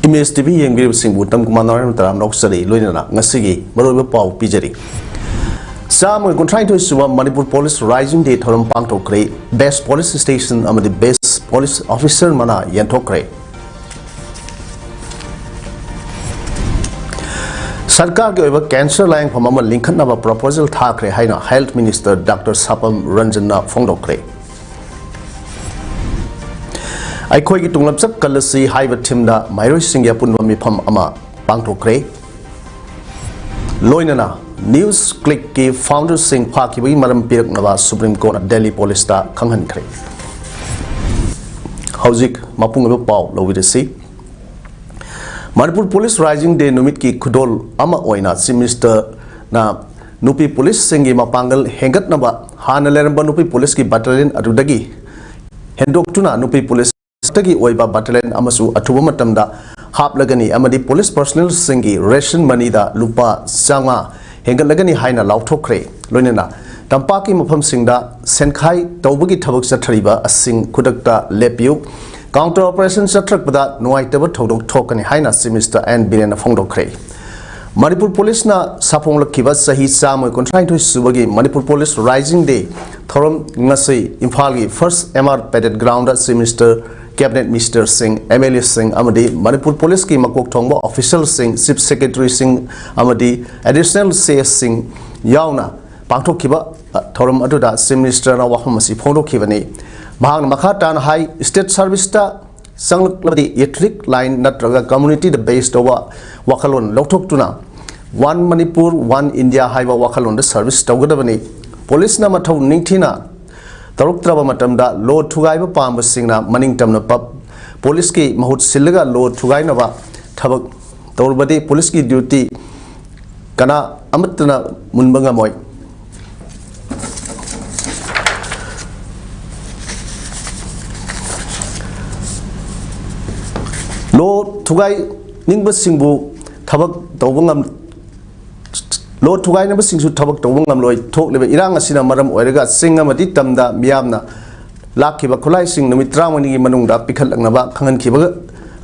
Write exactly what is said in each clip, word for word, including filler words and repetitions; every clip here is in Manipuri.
ꯏꯃꯦꯖ ꯇꯤ ꯚꯤ ꯌꯦꯡꯕꯤꯔꯤꯕꯁꯤꯡꯕꯨ ꯇꯝ ꯀꯨꯃꯥꯔ ꯅꯥꯎꯔꯦꯝ ꯇꯔꯥꯝꯅ ꯂꯧꯆꯔꯤ, ꯂꯣꯏꯅꯅ ꯉꯁꯤꯒꯤ ꯃꯔꯨꯑꯣꯏꯕ ꯄꯥꯎ ꯄꯤꯖꯔꯤ꯫ ꯆꯥꯝꯃꯒ ꯀꯨꯟꯊ꯭ꯔꯥꯅꯤꯊꯣꯏ ꯁꯨꯕ ꯃꯅꯤꯄꯨꯔ ꯄꯨꯂꯤꯁ ꯔꯥꯏꯖꯤꯡ ꯗꯦ ꯊꯧꯔꯝ ꯄꯥꯡꯊꯣꯛꯈ꯭ꯔꯦ꯫ ꯕꯦꯁ ꯄꯨꯂꯤꯁ ꯁ꯭ꯇꯦꯁꯟ ꯑꯃꯗꯤ ꯕꯦꯁ ꯄꯨꯂꯤꯁ ꯑꯣꯐꯤꯁꯔ ꯃꯅꯥ ꯌꯦꯟꯊꯣꯛꯈ꯭ꯔꯦ꯫ ꯁꯔꯀꯥꯔꯒꯤ ꯑꯣꯏꯕ ꯀꯦꯟꯁꯔ ꯂꯥꯌꯦꯡꯐꯝ ꯑꯃ ꯂꯤꯡꯈꯠꯅꯕ ꯄ꯭ꯔꯣꯄꯣꯖꯦꯜ ꯊꯥꯈ꯭ꯔꯦ ꯍꯥꯏꯅ ꯍꯦꯜꯊ ꯃꯤꯅꯤꯁꯇꯔ ꯗꯥꯛꯇꯔ ꯁꯥꯄꯝ ꯔꯟꯖꯟꯅ ꯐꯣꯡꯗꯣꯛꯈ꯭ꯔꯦ꯫ ꯑꯩꯈꯣꯏꯒꯤ ꯇꯨꯡꯂꯝꯆꯠ ꯀꯜꯂꯁꯤ ꯍꯥꯏꯕ ꯊꯤꯝꯗ ꯃꯍꯩꯔꯣꯏꯁꯤꯡꯒꯤ ꯑꯄꯨꯟꯕ ꯃꯤꯐꯝ ꯑꯃ ꯄꯥꯡꯊꯣꯛꯈ꯭ꯔꯦ꯫ ꯂꯣꯏꯅꯅ ꯅ꯭ꯌꯨꯁ ꯀ꯭ꯂꯤꯛꯀꯤ ꯐꯥꯎꯟꯗꯔꯁꯤꯡ ꯐꯥꯈꯤꯕꯒꯤ ꯃꯔꯝ ꯄꯤꯔꯛꯅꯕ ꯁꯨꯄ꯭ꯔꯤꯝ ꯀꯣꯔꯠꯅ ꯗꯦꯜꯂꯤ ꯄꯨꯂꯤꯁꯇ ꯈꯪꯍꯟꯈ꯭ꯔꯦ꯫ ꯍꯧꯖꯤꯛ ꯃꯄꯨꯡ ꯑꯣꯏꯕ ꯄꯥꯎ ꯂꯧꯕꯤꯔꯁꯤ꯫ ꯃꯅꯤꯄꯨꯔ ꯄꯨꯂꯤꯁ ꯔꯥꯏꯖꯤꯡ ꯗꯦ ꯅꯨꯃꯤꯠꯀꯤ ꯈꯨꯗꯣꯜ ꯑꯃ ꯑꯣꯏꯅ ꯆꯤꯐ ꯃꯤꯅꯤꯁꯇꯔꯅ ꯅꯨꯄꯤ ꯄꯨꯂꯤꯁꯁꯤꯡꯒꯤ ꯃꯄꯥꯡꯒꯜ ꯍꯦꯟꯒꯠꯅꯕ ꯍꯥꯟꯅ ꯂꯩꯔꯝꯕ ꯅꯨꯄꯤ ꯄꯨꯂꯤꯁꯀꯤ ꯕꯠꯇꯥꯂꯤꯌꯟ ꯑꯗꯨꯗꯒꯤ ꯍꯦꯟꯗꯣꯛꯇꯨꯅ ꯅꯨꯄꯤ ꯄꯨꯂꯤꯁꯇꯒꯤ ꯑꯣꯏꯕ ꯕꯠꯇꯥꯂꯤꯌꯟ ꯑꯃꯁꯨ ꯑꯊꯨꯕ ꯃꯇꯝꯗ ꯍꯥꯞꯂꯒꯅꯤ ꯑꯃꯗꯤ ꯄꯨꯂꯤꯁ ꯄꯔꯁꯅꯦꯜꯁꯤꯡꯒꯤ ꯔꯦꯁꯟ ꯃꯅꯤꯗ ꯂꯨꯄꯥ ꯆꯥꯝꯃꯉꯥ ꯍꯦꯟꯒꯠꯂꯒꯅꯤ ꯍꯥꯏꯅ ꯂꯥꯎꯊꯣꯛꯈ꯭ꯔꯦ꯫ ꯂꯣꯏꯅꯅ ꯇꯝꯄꯥꯛꯀꯤ ꯃꯐꯝꯁꯤꯡꯗ ꯁꯦꯟꯈꯥꯏ ꯇꯧꯕꯒꯤ ꯊꯕꯛ ꯆꯠꯊꯔꯤꯕꯁꯤꯡ ꯈꯨꯗꯛꯇ ꯂꯦꯞꯄꯤꯌꯨ꯫ ꯀꯥꯎꯟꯇꯔ ꯑꯣꯄꯔꯦꯁꯟ ꯆꯠꯊꯔꯛꯄꯗ ꯅꯨꯡꯉꯥꯏꯇꯕ ꯊꯧꯗꯣꯛ ꯊꯣꯛꯀꯅꯤ ꯍꯥꯏꯅ ꯆꯤꯐ ꯃꯤꯅꯤꯁꯇꯔ ꯑꯦꯟ ꯕꯤꯔꯦꯟꯅ ꯐꯣꯡꯗꯣꯛꯈ꯭ꯔꯦ꯫ ꯃꯅꯤꯄꯨꯔ ꯄꯨꯂꯤꯁꯅ ꯁꯥꯐꯣꯡꯂꯛꯈꯤꯕ ꯆꯍꯤ ꯆꯥꯝꯃ ꯀꯨꯟꯊ꯭ꯔꯥꯅꯤꯊꯣꯏ ꯁꯨꯕꯒꯤ ꯃꯅꯤꯄꯨꯔ ꯄꯨꯂꯤꯁ ꯔꯥꯏꯖꯤꯡ ꯗꯦ ꯊꯧꯔꯝ ꯉꯁꯤ ꯏꯝꯐꯥꯜꯒꯤ first M R parade ground chief minister, cabinet ꯃꯤꯅꯤꯁꯇꯔꯁꯤꯡ, ꯑꯦꯝ ꯑꯦꯜ ꯑꯦꯁꯤꯡ ꯑꯃꯗꯤ ꯃꯅꯤꯄꯨꯔ ꯄꯨꯂꯤꯁꯀꯤ ꯃꯀꯣꯛ ꯊꯣꯡꯕ ꯑꯣꯐꯤꯁꯤꯌꯦꯜꯁꯤꯡ, ꯆꯤꯐ ꯁꯦꯀ꯭ꯔꯦꯇꯔꯤꯁꯤꯡ ꯑꯃꯗꯤ ꯑꯦꯗꯤꯁꯅꯦꯜ ꯁꯤ ꯑꯦꯁꯁꯤꯡ ꯌꯥꯎꯅ ꯄꯥꯡꯊꯣꯛꯈꯤꯕ, ꯑ, ꯊꯧꯔꯝ ꯑꯗꯨꯗ ꯆꯤꯐ ꯃꯤꯅꯤꯁꯇꯔꯅ ꯋꯥꯐꯝ ꯑꯁꯤ ꯐꯣꯡꯗꯣꯛꯈꯤꯕꯅꯤ꯫ ꯃꯍꯥꯛꯅ ꯃꯈꯥ ꯇꯥꯅ ꯍꯥꯏ, ꯁ꯭ꯇꯦꯠ ꯁꯥꯔꯚꯤꯁꯇ ꯆꯪꯂꯛꯂꯕꯗꯤ ꯏꯊꯅꯤꯛ ꯂꯥꯏꯟ ꯅꯠꯇ꯭ꯔꯒ ꯀꯝꯃ꯭ꯌꯨꯅꯤꯇꯤꯗ ꯕꯦꯁ ꯇꯧꯕ ꯋꯥꯈꯜꯂꯣꯟ ꯂꯧꯊꯣꯛꯇꯨꯅ ꯋꯥꯟ ꯃꯅꯤꯄꯨꯔ, ꯋꯥꯟ ꯏꯟꯗꯤꯌꯥ ꯍꯥꯏꯕ ꯋꯥꯈꯜꯂꯣꯟꯗ ꯁꯥꯔꯚꯤꯁ ꯇꯧꯒꯗꯕꯅꯤ꯫ ꯄꯨꯂꯤꯁꯅ ꯃꯊꯧ ꯅꯤꯡꯊꯤꯅ ꯇꯧꯔꯛꯇ꯭ꯔꯕ ꯃꯇꯝꯗ ꯂꯣ ꯊꯨꯒꯥꯏꯕ ꯄꯥꯝꯕꯁꯤꯡꯅ ꯃꯅꯤꯡ ꯇꯝꯅ ꯄꯞ ꯄꯨꯂꯤꯁꯀꯤ ꯃꯍꯨꯠ ꯁꯤꯜꯂꯒ ꯂꯣ ꯊꯨꯒꯥꯏꯅꯕ ꯊꯕꯛ ꯇꯧꯔꯕꯗꯤ ꯄꯨꯂꯤꯁꯀꯤ ꯗ꯭ꯌꯨꯇꯤ ꯀꯅꯥ ꯑꯃꯠꯇꯅ ꯃꯨꯟꯕ ꯉꯝꯃꯣꯏ꯫ ꯂꯣ ꯊꯨꯒꯥꯏꯅꯤꯡꯕꯁꯤꯡꯕꯨ ꯊꯕꯛ ꯇꯧꯕ ꯉꯝ ꯂꯣ ꯊꯨꯒꯥꯏꯅꯕꯁꯤꯡꯁꯨ ꯊꯕꯛ ꯇꯧꯕ ꯉꯝꯂꯣꯏ꯫ ꯊꯣꯛꯂꯤꯕ ꯏꯔꯥꯡ ꯑꯁꯤꯅ ꯃꯔꯝ ꯑꯣꯏꯔꯒ ꯆꯤꯡ ꯑꯃꯗꯤ ꯇꯝꯗ ꯃꯤꯌꯥꯝꯅ ꯂꯥꯛꯈꯤꯕ ꯈꯨꯠꯂꯥꯏꯁꯤꯡ ꯅꯨꯃꯤꯠ ꯇꯔꯥꯃꯉꯥꯅꯤꯒꯤ ꯃꯅꯨꯡꯗ ꯄꯤꯈꯠꯂꯛꯅꯕ ꯈꯪꯍꯟꯈꯤꯕ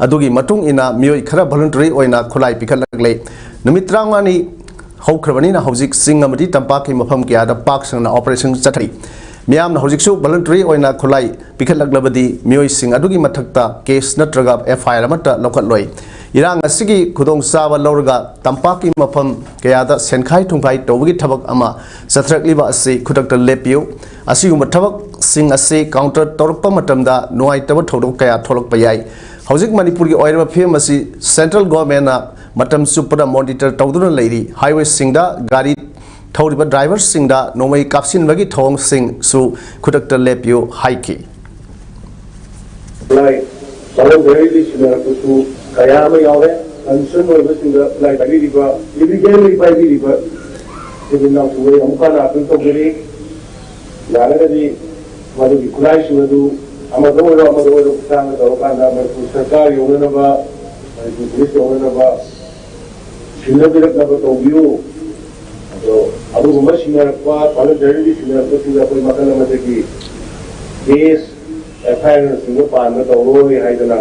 ꯑꯗꯨꯒꯤ ꯃꯇꯨꯡ ꯏꯟꯅ ꯃꯤꯑꯣꯏ ꯈꯔ voluntary ꯑꯣꯏꯅ ꯈꯨꯠꯂꯥꯏ ꯄꯤꯈꯠꯂꯛꯂꯦ꯫ ꯅꯨꯃꯤꯠ ꯇꯔꯥꯃꯉꯥꯅꯤ ꯍꯧꯈ꯭ꯔꯕꯅꯤꯅ ꯍꯧꯖꯤꯛ ꯆꯤꯡ ꯑꯃꯗꯤ ꯇꯝꯄꯥꯛꯀꯤ ꯃꯐꯝ ꯀꯌꯥꯗ ꯄꯥꯛ ꯁꯟꯅ operation ꯆꯠꯊꯔꯤ꯫ ꯃꯤꯌꯥꯝꯅ ꯍꯧꯖꯤꯛꯁꯨ voluntary ꯑꯣꯏꯅ ꯈꯨꯠꯂꯥꯏ ꯄꯤꯈꯠꯂꯛꯂꯕꯗꯤ ꯃꯤꯑꯣꯏꯁꯤꯡ ꯑꯗꯨꯒꯤ ꯃꯊꯛꯇ case ꯅꯠꯇ꯭ꯔꯒ F I R ꯑꯃꯠꯇ ꯂꯧꯈꯠꯂꯣꯏ꯫ ꯏꯔꯥꯡ ꯑꯁꯤꯒꯤ ꯈꯨꯗꯣꯡꯆꯥꯕ ꯂꯧꯔꯒ ꯇꯝꯄꯥꯛꯀꯤ ꯃꯐꯝ ꯀꯌꯥꯗ ꯁꯦꯟꯈꯥꯏ ꯊꯨꯝꯈꯥꯏ ꯇꯧꯕꯒꯤ ꯊꯕꯛ ꯑꯃ ꯆꯠꯊꯔꯛꯂꯤꯕ ꯑꯁꯤ ꯈꯨꯗꯛꯇ ꯂꯦꯞꯄꯤꯌꯨ꯫ ꯑꯁꯤꯒꯨꯝꯕ ꯊꯕꯛꯁꯤꯡ ꯑꯁꯤ counter ꯇꯧꯔꯛꯄ ꯃꯇꯝꯗ ꯅꯨꯡꯉꯥꯏꯇꯕ ꯊꯧꯗꯣꯛ ꯀꯌꯥ ꯊꯣꯛꯂꯛꯄ ꯌꯥꯏ꯫ ꯍꯧꯖꯤꯛ ꯃꯅꯤꯄꯨꯔꯒꯤ ꯑꯣꯏꯔꯤꯕ ꯐꯤꯕꯝ ꯑꯁꯤ central government ꯅ ꯃꯇꯝ ꯆꯨꯞꯄꯗ monitor ꯇꯧꯗꯨꯅ ꯂꯩꯔꯤ꯫ Highway ꯁꯤꯡꯗ ꯒꯥꯔꯤ ꯊꯧꯔꯤꯕ driver ꯁꯤꯡꯗ ꯅꯣꯡꯃꯩ ꯀꯥꯞꯁꯤꯟꯕꯒꯤ ꯊꯧꯑꯣꯡꯁꯤꯡꯁꯨ ꯈꯨꯗꯛꯇ ꯂꯦꯞꯄꯤꯌꯨ ꯍꯥꯏꯈꯤ꯫ ꯈꯨꯠꯂꯥꯏ ꯃꯔꯝ ꯈꯔꯒꯤ ꯁꯤꯟꯅꯔꯛꯄꯁꯨ ꯀꯌꯥ ꯑꯃ ꯌꯥꯎꯔꯦ꯫ Concern ꯑꯣꯏꯕꯁꯤꯡꯗ ꯈꯨꯠꯂꯥꯏ ꯄꯥꯏꯕꯤꯔꯤꯕ, illegally ꯄꯥꯏꯕꯤꯔꯤꯕ ꯁꯤꯕꯤ ꯏꯅꯥꯎꯁꯤꯡꯗ ꯑꯃꯨꯛ ꯍꯟꯅ appeal ꯇꯧꯖꯔꯤ꯫ ꯌꯥꯔꯒꯗꯤ ꯃꯗꯨꯒꯤ ꯈꯨꯠꯂꯥꯏꯁꯤꯡ ꯑꯗꯨ ꯑꯃꯗ ꯑꯣꯏꯔꯣ ꯑꯃꯗ ꯑꯣꯏꯔꯣ ꯈꯨꯠꯊꯥꯡꯗ ꯇꯧꯔꯀꯥꯟꯗ ꯃꯅꯤꯄꯨꯔ ꯁꯔꯀꯥꯔ ꯌꯧꯅꯅꯕ, ꯃꯅꯤꯄꯨꯔ ꯄꯨꯂꯤꯁ ꯌꯧꯅꯅꯕ ꯁꯤꯟꯅꯕꯤꯔꯛꯅꯕ ꯇꯧꯕꯤꯌꯨ꯫ ꯑꯗꯣ ꯑꯗꯨꯒꯨꯝꯕ ꯁꯤꯟꯅꯔꯛꯄ, voluntarily ꯁꯤꯟꯅꯔꯛꯄꯁꯤꯡꯗ ꯑꯩꯈꯣꯏ ꯃꯈꯜ ꯑꯃꯗꯒꯤ case, F I R ꯅꯆꯤꯡꯕ ꯄꯥꯟꯕ ꯇꯧꯔꯣꯏ ꯍꯥꯏꯗꯅ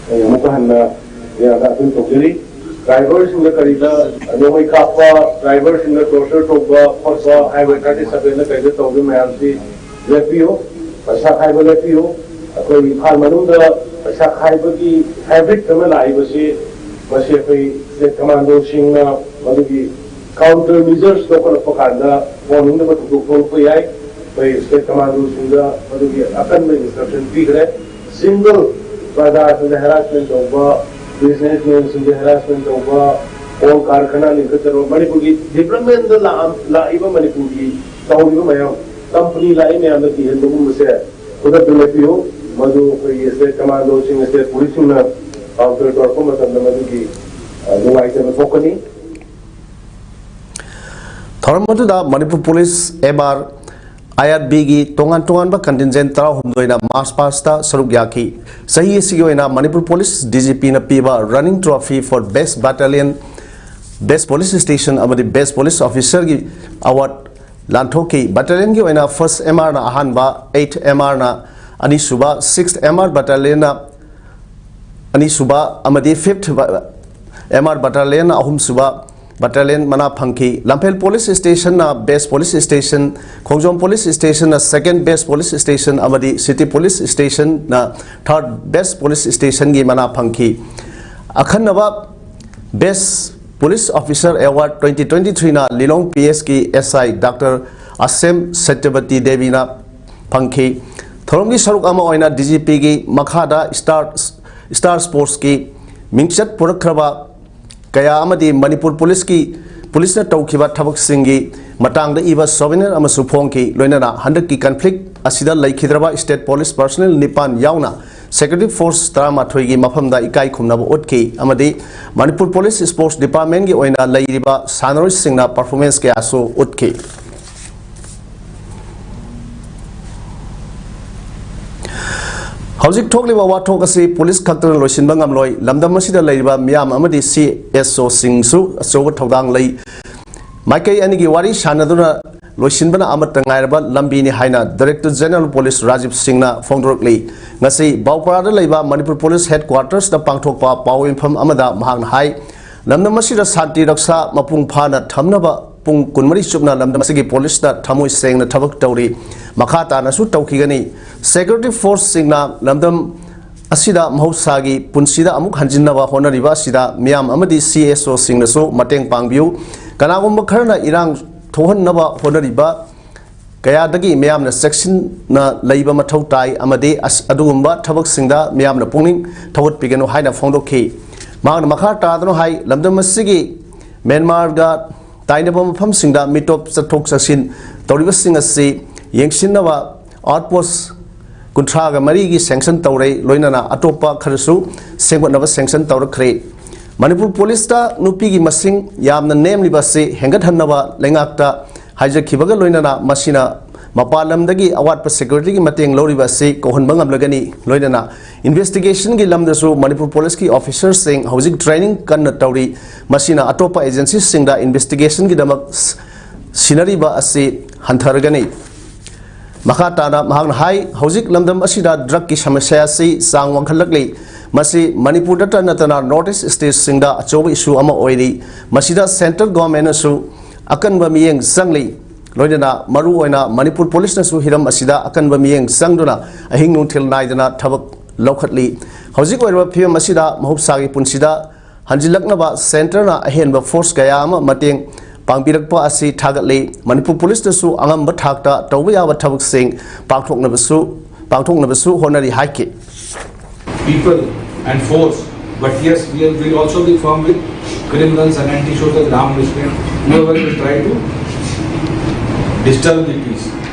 ꯑꯩ ꯑꯃꯨꯛꯀ ꯍꯟꯅ ꯃꯌꯥꯝꯗ appeal ꯇꯧꯖꯔꯤ꯫ Driver ꯁꯤꯡꯗ ꯀꯔꯤꯗ ꯅꯣꯡꯃꯩ ꯀꯥꯞꯄ, driver ꯁꯤꯡꯗ torture ꯇꯧꯕ ꯈꯣꯠꯄ, Highway thirty seven ꯗ ꯀꯩꯗ ꯇꯧꯔꯤꯕ ꯃꯌꯥꯝꯁꯤ ꯂꯦꯞꯄꯤꯌꯨ, ꯄꯩꯁꯥ ꯈꯥꯏꯕ ꯂꯦꯞꯄꯤꯌꯨ꯫ ꯑꯩꯈꯣꯏ ꯏꯝꯐꯥꯜ ꯃꯅꯨꯡꯗ ꯄꯩꯁꯥ ꯈꯥꯏꯕꯒꯤ habit ꯑꯃ ꯂꯥꯛꯏꯕꯁꯤ, ꯃꯁꯤ ꯑꯩꯈꯣꯏ state commando ꯁꯤꯡꯅ ꯃꯗꯨꯒꯤ counter measures ꯂꯧꯈꯠꯂꯛꯄ ꯀꯥꯟꯗ ꯐꯣꯟ ꯍꯨꯝꯗꯕ ꯊꯧꯗꯣꯛ ꯊꯣꯛꯂꯛꯄ ꯌꯥꯏ꯫ ꯑꯩꯈꯣꯏ state commando ꯁꯤꯡꯗ ꯃꯗꯨꯒꯤ ꯑꯀꯟꯕ instruction ꯄꯤꯈ꯭ꯔꯦ꯫ Single ꯄ꯭ꯔꯖꯥꯁꯤꯡꯗ harassment ꯇꯧꯕ, businessman ꯁꯤꯡꯗ harassment ꯇꯧꯕ, ꯀꯣꯜ ꯀꯥꯔꯈꯥꯅ ꯂꯤꯡꯈꯠꯆꯔꯨꯕ, ꯃꯅꯤꯄꯨꯔꯒꯤ development ꯗ ꯂꯥꯛꯑꯝ-, ꯂꯥꯛꯏꯕ ꯃꯅꯤꯄꯨꯔꯒꯤ ꯇꯧꯔꯤꯕ ꯃꯌꯥꯝ, ꯀꯝꯄꯅꯤ ꯂꯥꯛꯏ ꯃꯌꯥꯝꯗ ꯀꯤꯍꯟꯕꯒꯨꯝꯕꯁꯦ ꯈꯨꯗꯛꯇ ꯂꯦꯞꯄꯤꯌꯨ꯫ ꯃꯗꯨ ꯑꯩꯈꯣꯏꯒꯤ state commando ꯁꯤꯡ, state police ꯁꯤꯡꯅ counter ꯇꯧꯔꯛꯄ ꯃꯇꯝꯗ ꯃꯗꯨꯒꯤ, ꯑ, ꯅꯨꯡꯉꯥꯏꯇꯕ ꯊꯣꯛꯀꯅꯤ꯫ ꯊꯧꯔꯝ ꯑꯗꯨꯗ ꯃꯅꯤꯄꯨꯔ ꯄꯨꯂꯤꯁ, ꯑꯦꯝ ꯑꯥꯔ, ꯑꯥꯏ ꯑꯥꯔ ꯕꯤꯒꯤ ꯇꯣꯉꯥꯟ ꯇꯣꯉꯥꯟꯕ contingent ꯇꯔꯥꯍꯨꯝꯗꯣꯏꯅ march past ꯁꯔꯨꯛ ꯌꯥꯈꯤ꯫ ꯆꯍꯤ ꯑꯁꯤꯒꯤ ꯑꯣꯏꯅ ꯃꯅꯤꯄꯨꯔ ꯄꯨꯂꯤꯁ ꯗꯤ ꯖꯤ ꯄꯤꯅ ꯄꯤꯕ running trophy for best battalion, best police station ꯑꯃꯗꯤ best police officerꯒꯤ award ꯂꯥꯟꯊꯣꯛꯈꯤ꯫ Battalionꯒꯤ ꯑꯣꯏꯅ first ꯑꯦꯝ ꯑꯥꯔꯅ ꯑꯍꯥꯟꯕ, eighth ꯑꯦꯝ ꯑꯥꯔꯅ ꯑꯅꯤꯁꯨꯕ, sixth ꯑꯦꯝ ꯑꯥꯔ battalionꯅ ꯑꯅꯤꯁꯨꯕ ꯑꯃꯗꯤ fifth ꯑꯦꯝ ꯑꯥꯔ battalionꯅ ꯑꯍꯨꯝꯁꯨꯕ battalion ꯃꯅꯥ ꯐꯪꯈꯤ꯫ ꯂꯝꯐꯦꯜ police stationꯅ best police station, ꯈꯣꯡꯖꯣꯝ police stationꯅ second best police station ꯑꯃꯗꯤ city police stationꯅ third best police stationꯒꯤ ꯃꯅꯥ ꯐꯪꯈꯤ꯫ ꯑꯈꯟꯅꯕ best police officer award twenty twenty threeꯅ ꯂꯤꯂꯣꯡ ꯄꯤ ꯑꯦꯁꯀꯤ ꯑꯦꯁ ꯑꯥꯏ ꯗꯥꯛꯇꯔ ꯑꯁꯦꯝ ꯁꯇ꯭ꯌꯕꯇꯤ ꯗꯦꯕꯤꯅ ꯐꯪꯈꯤ꯫ ꯊꯧꯔꯝꯒꯤ ꯁꯔꯨꯛ ꯑꯃ ꯑꯣꯏꯅ ꯗꯤ ꯖꯤ ꯄꯤꯒꯤ ꯃꯈꯥꯗ star, star sportsꯀꯤ ꯃꯤꯡꯆꯠ ꯄꯨꯔꯛꯈ꯭ꯔꯕ ꯀꯌꯥ ꯑꯃꯗꯤ ꯃꯅꯤꯄꯨꯔ ꯄꯨꯂꯤꯁꯀꯤ, ꯄꯨꯂꯤꯁꯅ ꯇꯧꯈꯤꯕ ꯊꯕꯛꯁꯤꯡꯒꯤ ꯃꯇꯥꯡꯗ ꯏꯕ souvenir ꯑꯃꯁꯨ ꯐꯣꯡꯈꯤ꯫ ꯂꯣꯏꯅꯅ ꯍꯟꯗꯛꯀꯤ conflict ꯑꯁꯤꯗ ꯂꯩꯈꯤꯗ꯭ꯔꯕ state police personnel ꯅꯤꯄꯥꯟ ꯌꯥꯎꯅ security force ꯇꯔꯥꯃꯥꯊꯣꯏꯒꯤ ꯃꯐꯝꯗ ꯏꯀꯥꯏ ꯈꯨꯝꯅꯕ ꯎꯠꯈꯤ ꯑꯃꯗꯤ ꯃꯅꯤꯄꯨꯔ ꯄꯨꯂꯤꯁ sports departmentꯀꯤ ꯑꯣꯏꯅ ꯂꯩꯔꯤꯕ ꯁꯥꯟꯅꯔꯣꯏꯁꯤꯡꯅ performance ꯀꯌꯥꯁꯨ ꯎꯠꯈꯤ꯫ ꯍꯧꯖꯤꯛ ꯊꯣꯛꯂꯤꯕ ꯋꯥꯊꯣꯛ ꯑꯁꯤ ꯄꯨꯂꯤꯁ ꯈꯛꯇꯅ ꯂꯣꯏꯁꯤꯟꯕ ꯉꯝꯂꯣꯏ꯫ ꯂꯝꯗꯝ ꯑꯁꯤꯗ ꯂꯩꯔꯤꯕ ꯃꯤꯌꯥꯝ ꯑꯃꯗꯤ ꯁꯤ ꯑꯦꯁ ꯑꯣꯁꯤꯡꯁꯨ ꯑꯆꯧꯕ ꯊꯧꯗꯥꯡ ꯂꯩ꯫ ꯃꯥꯏꯀꯩ ꯑꯅꯤꯒꯤ ꯋꯥꯔꯤ ꯁꯥꯟꯅꯗꯨꯅ ꯂꯣꯏꯁꯤꯟꯕꯅ ꯑꯃꯠꯇ ꯉꯥꯏꯔꯕ ꯂꯝꯕꯤꯅꯤ ꯍꯥꯏꯅ Director General Police ꯔꯥꯖꯤꯕ ꯁꯤꯡꯅ ꯐꯣꯡꯗꯣꯔꯛꯂꯤ꯫ ꯉꯁꯤ ꯕꯥꯎꯄꯥꯔꯥꯗ ꯂꯩꯕ ꯃꯅꯤꯄꯨꯔ ꯄꯨꯂꯤꯁ headquartersꯇ ꯄꯥꯡꯊꯣꯛꯄ ꯄꯥꯎ ꯃꯤꯐꯝ ꯑꯃꯗ ꯃꯍꯥꯛꯅ ꯍꯥꯏ, ꯂꯝꯗꯝ ꯑꯁꯤꯗ ꯁꯥꯟꯇꯤ ꯔꯛꯁꯥ ꯃꯄꯨꯡ ꯐꯥꯅ ꯊꯝꯅꯕ ꯄꯨꯡ ꯀꯨꯟꯃꯔꯤ ꯆꯨꯞꯅ ꯂꯝꯗꯝ ꯑꯁꯤꯒꯤ ꯄꯨꯂꯤꯁꯅ ꯊꯃꯣꯏ ꯁꯦꯡꯅ ꯊꯕꯛ ꯇꯧꯔꯤ꯫ ꯃꯈꯥ ꯇꯥꯅꯁꯨ ꯇꯧꯈꯤꯒꯅꯤ꯫ Security forceꯁꯤꯡꯅ ꯂꯝꯗꯝ ꯑꯁꯤꯗ ꯃꯍꯧꯁꯥꯒꯤ ꯄꯨꯟꯁꯤꯗ ꯑꯃꯨꯛ ꯍꯟꯖꯤꯟꯅꯕ ꯍꯣꯠꯅꯔꯤꯕ ꯑꯁꯤꯗ ꯃꯤꯌꯥꯝ ꯑꯃꯗꯤ ꯁꯤ ꯑꯦꯁ ꯑꯣꯁꯤꯡꯅꯁꯨ ꯃꯇꯦꯡ ꯄꯥꯡꯕꯤꯌꯨ꯫ ꯀꯅꯥꯒꯨꯝꯕ ꯈꯔꯅ ꯏꯔꯥꯡ ꯊꯣꯛꯍꯟꯅꯕ ꯍꯣꯠꯅꯔꯤꯕ ꯀꯌꯥꯗꯒꯤ ꯃꯤꯌꯥꯝꯅ ꯆꯦꯛꯁꯤꯟꯅ ꯂꯩꯕ ꯃꯊꯧ ꯇꯥꯏ ꯑꯃꯗꯤ ꯑꯁ-, ꯑꯗꯨꯒꯨꯝꯕ ꯊꯕꯛꯁꯤꯡꯗ ꯃꯤꯌꯥꯝꯅ ꯄꯨꯛꯅꯤꯡ ꯊꯧꯒꯠꯄꯤꯒꯅꯨ ꯍꯥꯏꯅ ꯐꯣꯡꯗꯣꯛꯈꯤ꯫ ꯃꯍꯥꯛꯅ ꯃꯈꯥ ꯇꯥꯗꯨꯅ ꯍꯥꯏ, ꯂꯝꯗꯝ ꯑꯁꯤꯒꯤ ꯃ꯭ꯌꯥꯟꯃꯥꯔꯒ ꯇꯥꯏꯅꯕ ꯃꯐꯝꯁꯤꯡꯗ ꯃꯤꯇꯣꯞ ꯆꯠꯊꯣꯛ ꯆꯠꯁꯤꯟ ꯇꯧꯔꯤꯕꯁꯤꯡ ꯑꯁꯤ ꯌꯦꯡꯁꯤꯟꯅꯕ ꯑꯥꯎꯠ ꯄꯣꯁ ꯀꯨꯟꯊ꯭ꯔꯥꯒ ꯃꯔꯤꯒꯤ ꯁꯦꯡꯁꯟ ꯇꯧꯔꯦ, ꯂꯣꯏꯅꯅ ꯑꯇꯣꯞꯄ ꯈꯔꯁꯨ ꯁꯦꯝꯒꯠꯅꯕ ꯁꯦꯡꯁꯟ ꯇꯧꯔꯛꯈ꯭ꯔꯦ꯫ ꯃꯅꯤꯄꯨꯔ ꯄꯨꯂꯤꯁꯇ ꯅꯨꯄꯤꯒꯤ ꯃꯁꯤꯡ ꯌꯥꯝꯅ ꯅꯦꯝꯂꯤꯕ ꯑꯁꯤ ꯍꯦꯟꯒꯠꯍꯟꯅꯕ ꯂꯩꯉꯥꯛꯇ ꯍꯥꯏꯖꯈꯤꯕꯒ ꯂꯣꯏꯅꯅ ꯃꯁꯤꯅ ꯃꯄꯥꯟ ꯂꯝꯗꯒꯤ ꯑꯋꯥꯠꯄ ꯁꯦꯀ꯭ꯌꯨꯔꯤꯇꯤꯒꯤ ꯃꯇꯦꯡ ꯂꯧꯔꯤꯕ ꯑꯁꯤ ꯀꯣꯛꯍꯟꯕ ꯉꯝꯂꯒꯅꯤ꯫ ꯂꯣꯏꯅꯅ ꯏꯟꯚꯦꯁꯇꯤꯒꯦꯁꯟꯒꯤ ꯂꯝꯗꯁꯨ ꯃꯅꯤꯄꯨꯔ ꯄꯨꯂꯤꯁꯀꯤ ꯑꯣꯐꯤꯁꯔꯁꯤꯡ ꯍꯧꯖꯤꯛ ꯇ꯭ꯔꯦꯅꯤꯡ ꯀꯟꯅ ꯇꯧꯔꯤ꯫ ꯃꯁꯤꯅ ꯑꯇꯣꯞꯄ ꯑꯦꯖꯦꯟꯁꯤꯁꯤꯡꯗ ꯏꯟꯚꯦꯁꯇꯤꯒꯦꯁꯟꯒꯤꯗꯃꯛ ꯁꯤꯟꯅꯔꯤꯕ ꯑꯁꯤ ꯍꯟꯊꯔꯒꯅꯤ꯫ ꯃꯈꯥ ꯇꯥꯅ ꯃꯍꯥꯛꯅ ꯍꯥꯏ, ꯍꯧꯖꯤꯛ ꯂꯝꯗꯝ ꯑꯁꯤꯗ ꯗ꯭ꯔꯒꯀꯤ ꯁꯃꯁ꯭ꯌꯥ ꯑꯁꯤ ꯆꯥꯡ ꯋꯥꯡꯈꯠꯂꯛꯂꯤ꯫ ꯃꯁꯤ ꯃꯅꯤꯄꯨꯔꯗꯇ ꯅꯠꯇꯅ ꯅꯣꯔꯠ ꯏꯁ ꯁ꯭ꯇꯦꯠꯁꯤꯡꯗ ꯑꯆꯧꯕ ꯏꯁꯨ ꯑꯃ ꯑꯣꯏꯔꯤ꯫ ꯃꯁꯤꯗ ꯁꯦꯟꯇ꯭ꯔꯦꯜ ꯒꯣꯔꯃꯦꯟꯅꯁꯨ ꯑꯀꯟꯕ ꯃꯤꯠꯌꯦꯡ ꯆꯪꯂꯤ꯫ ꯂꯣꯏꯅꯅ ꯃꯔꯨꯑꯣꯏꯅ ꯃꯅꯤꯄꯨꯔ ꯄꯨꯂꯤꯁꯅꯁꯨ ꯍꯤꯔꯝ ꯑꯁꯤꯗ ꯑꯀꯟꯕ ꯃꯤꯠꯌꯦꯡ ꯆꯪꯗꯨꯅ ꯑꯍꯤꯡ ꯅꯨꯡꯊꯤꯜ ꯅꯥꯏꯗꯅ ꯊꯕꯛ ꯂꯧꯈꯠꯂꯤ꯫ ꯍꯧꯖꯤꯛ ꯑꯣꯏꯔꯤꯕ ꯐꯤꯕꯝ ꯑꯁꯤꯗ ꯃꯍꯧꯁꯥꯒꯤ ꯄꯨꯟꯁꯤꯗ ꯍꯟꯖꯤꯜꯂꯛꯅꯕ ꯁꯦꯟꯇꯔꯅ ꯑꯍꯦꯟꯕ ꯐꯣꯔꯁ ꯀꯌꯥ ꯑꯃ ꯃꯇꯦꯡ ꯄꯥꯡꯕꯤꯔꯛꯄ ꯑꯁꯤ ꯊꯥꯒꯠꯂꯤ꯫ ꯃꯅꯤꯄꯨꯔ ꯄꯨꯂꯤꯁꯅꯁꯨ ꯑꯉꯝꯕ ꯊꯥꯛꯇ ꯇꯧꯕ ꯌꯥꯕ ꯊꯕꯛꯁꯤꯡ ꯄꯥꯡꯊꯣꯛꯅꯕꯁꯨ, ꯄꯥꯡꯊꯣꯛꯅꯕꯁꯨ ꯍꯣꯠꯅꯔꯤ ꯍꯥꯏꯈꯤ꯫ People and force, but yes, we will also be firm with criminals and antisocial and armed miscreants, whoever will try to disturb the peace.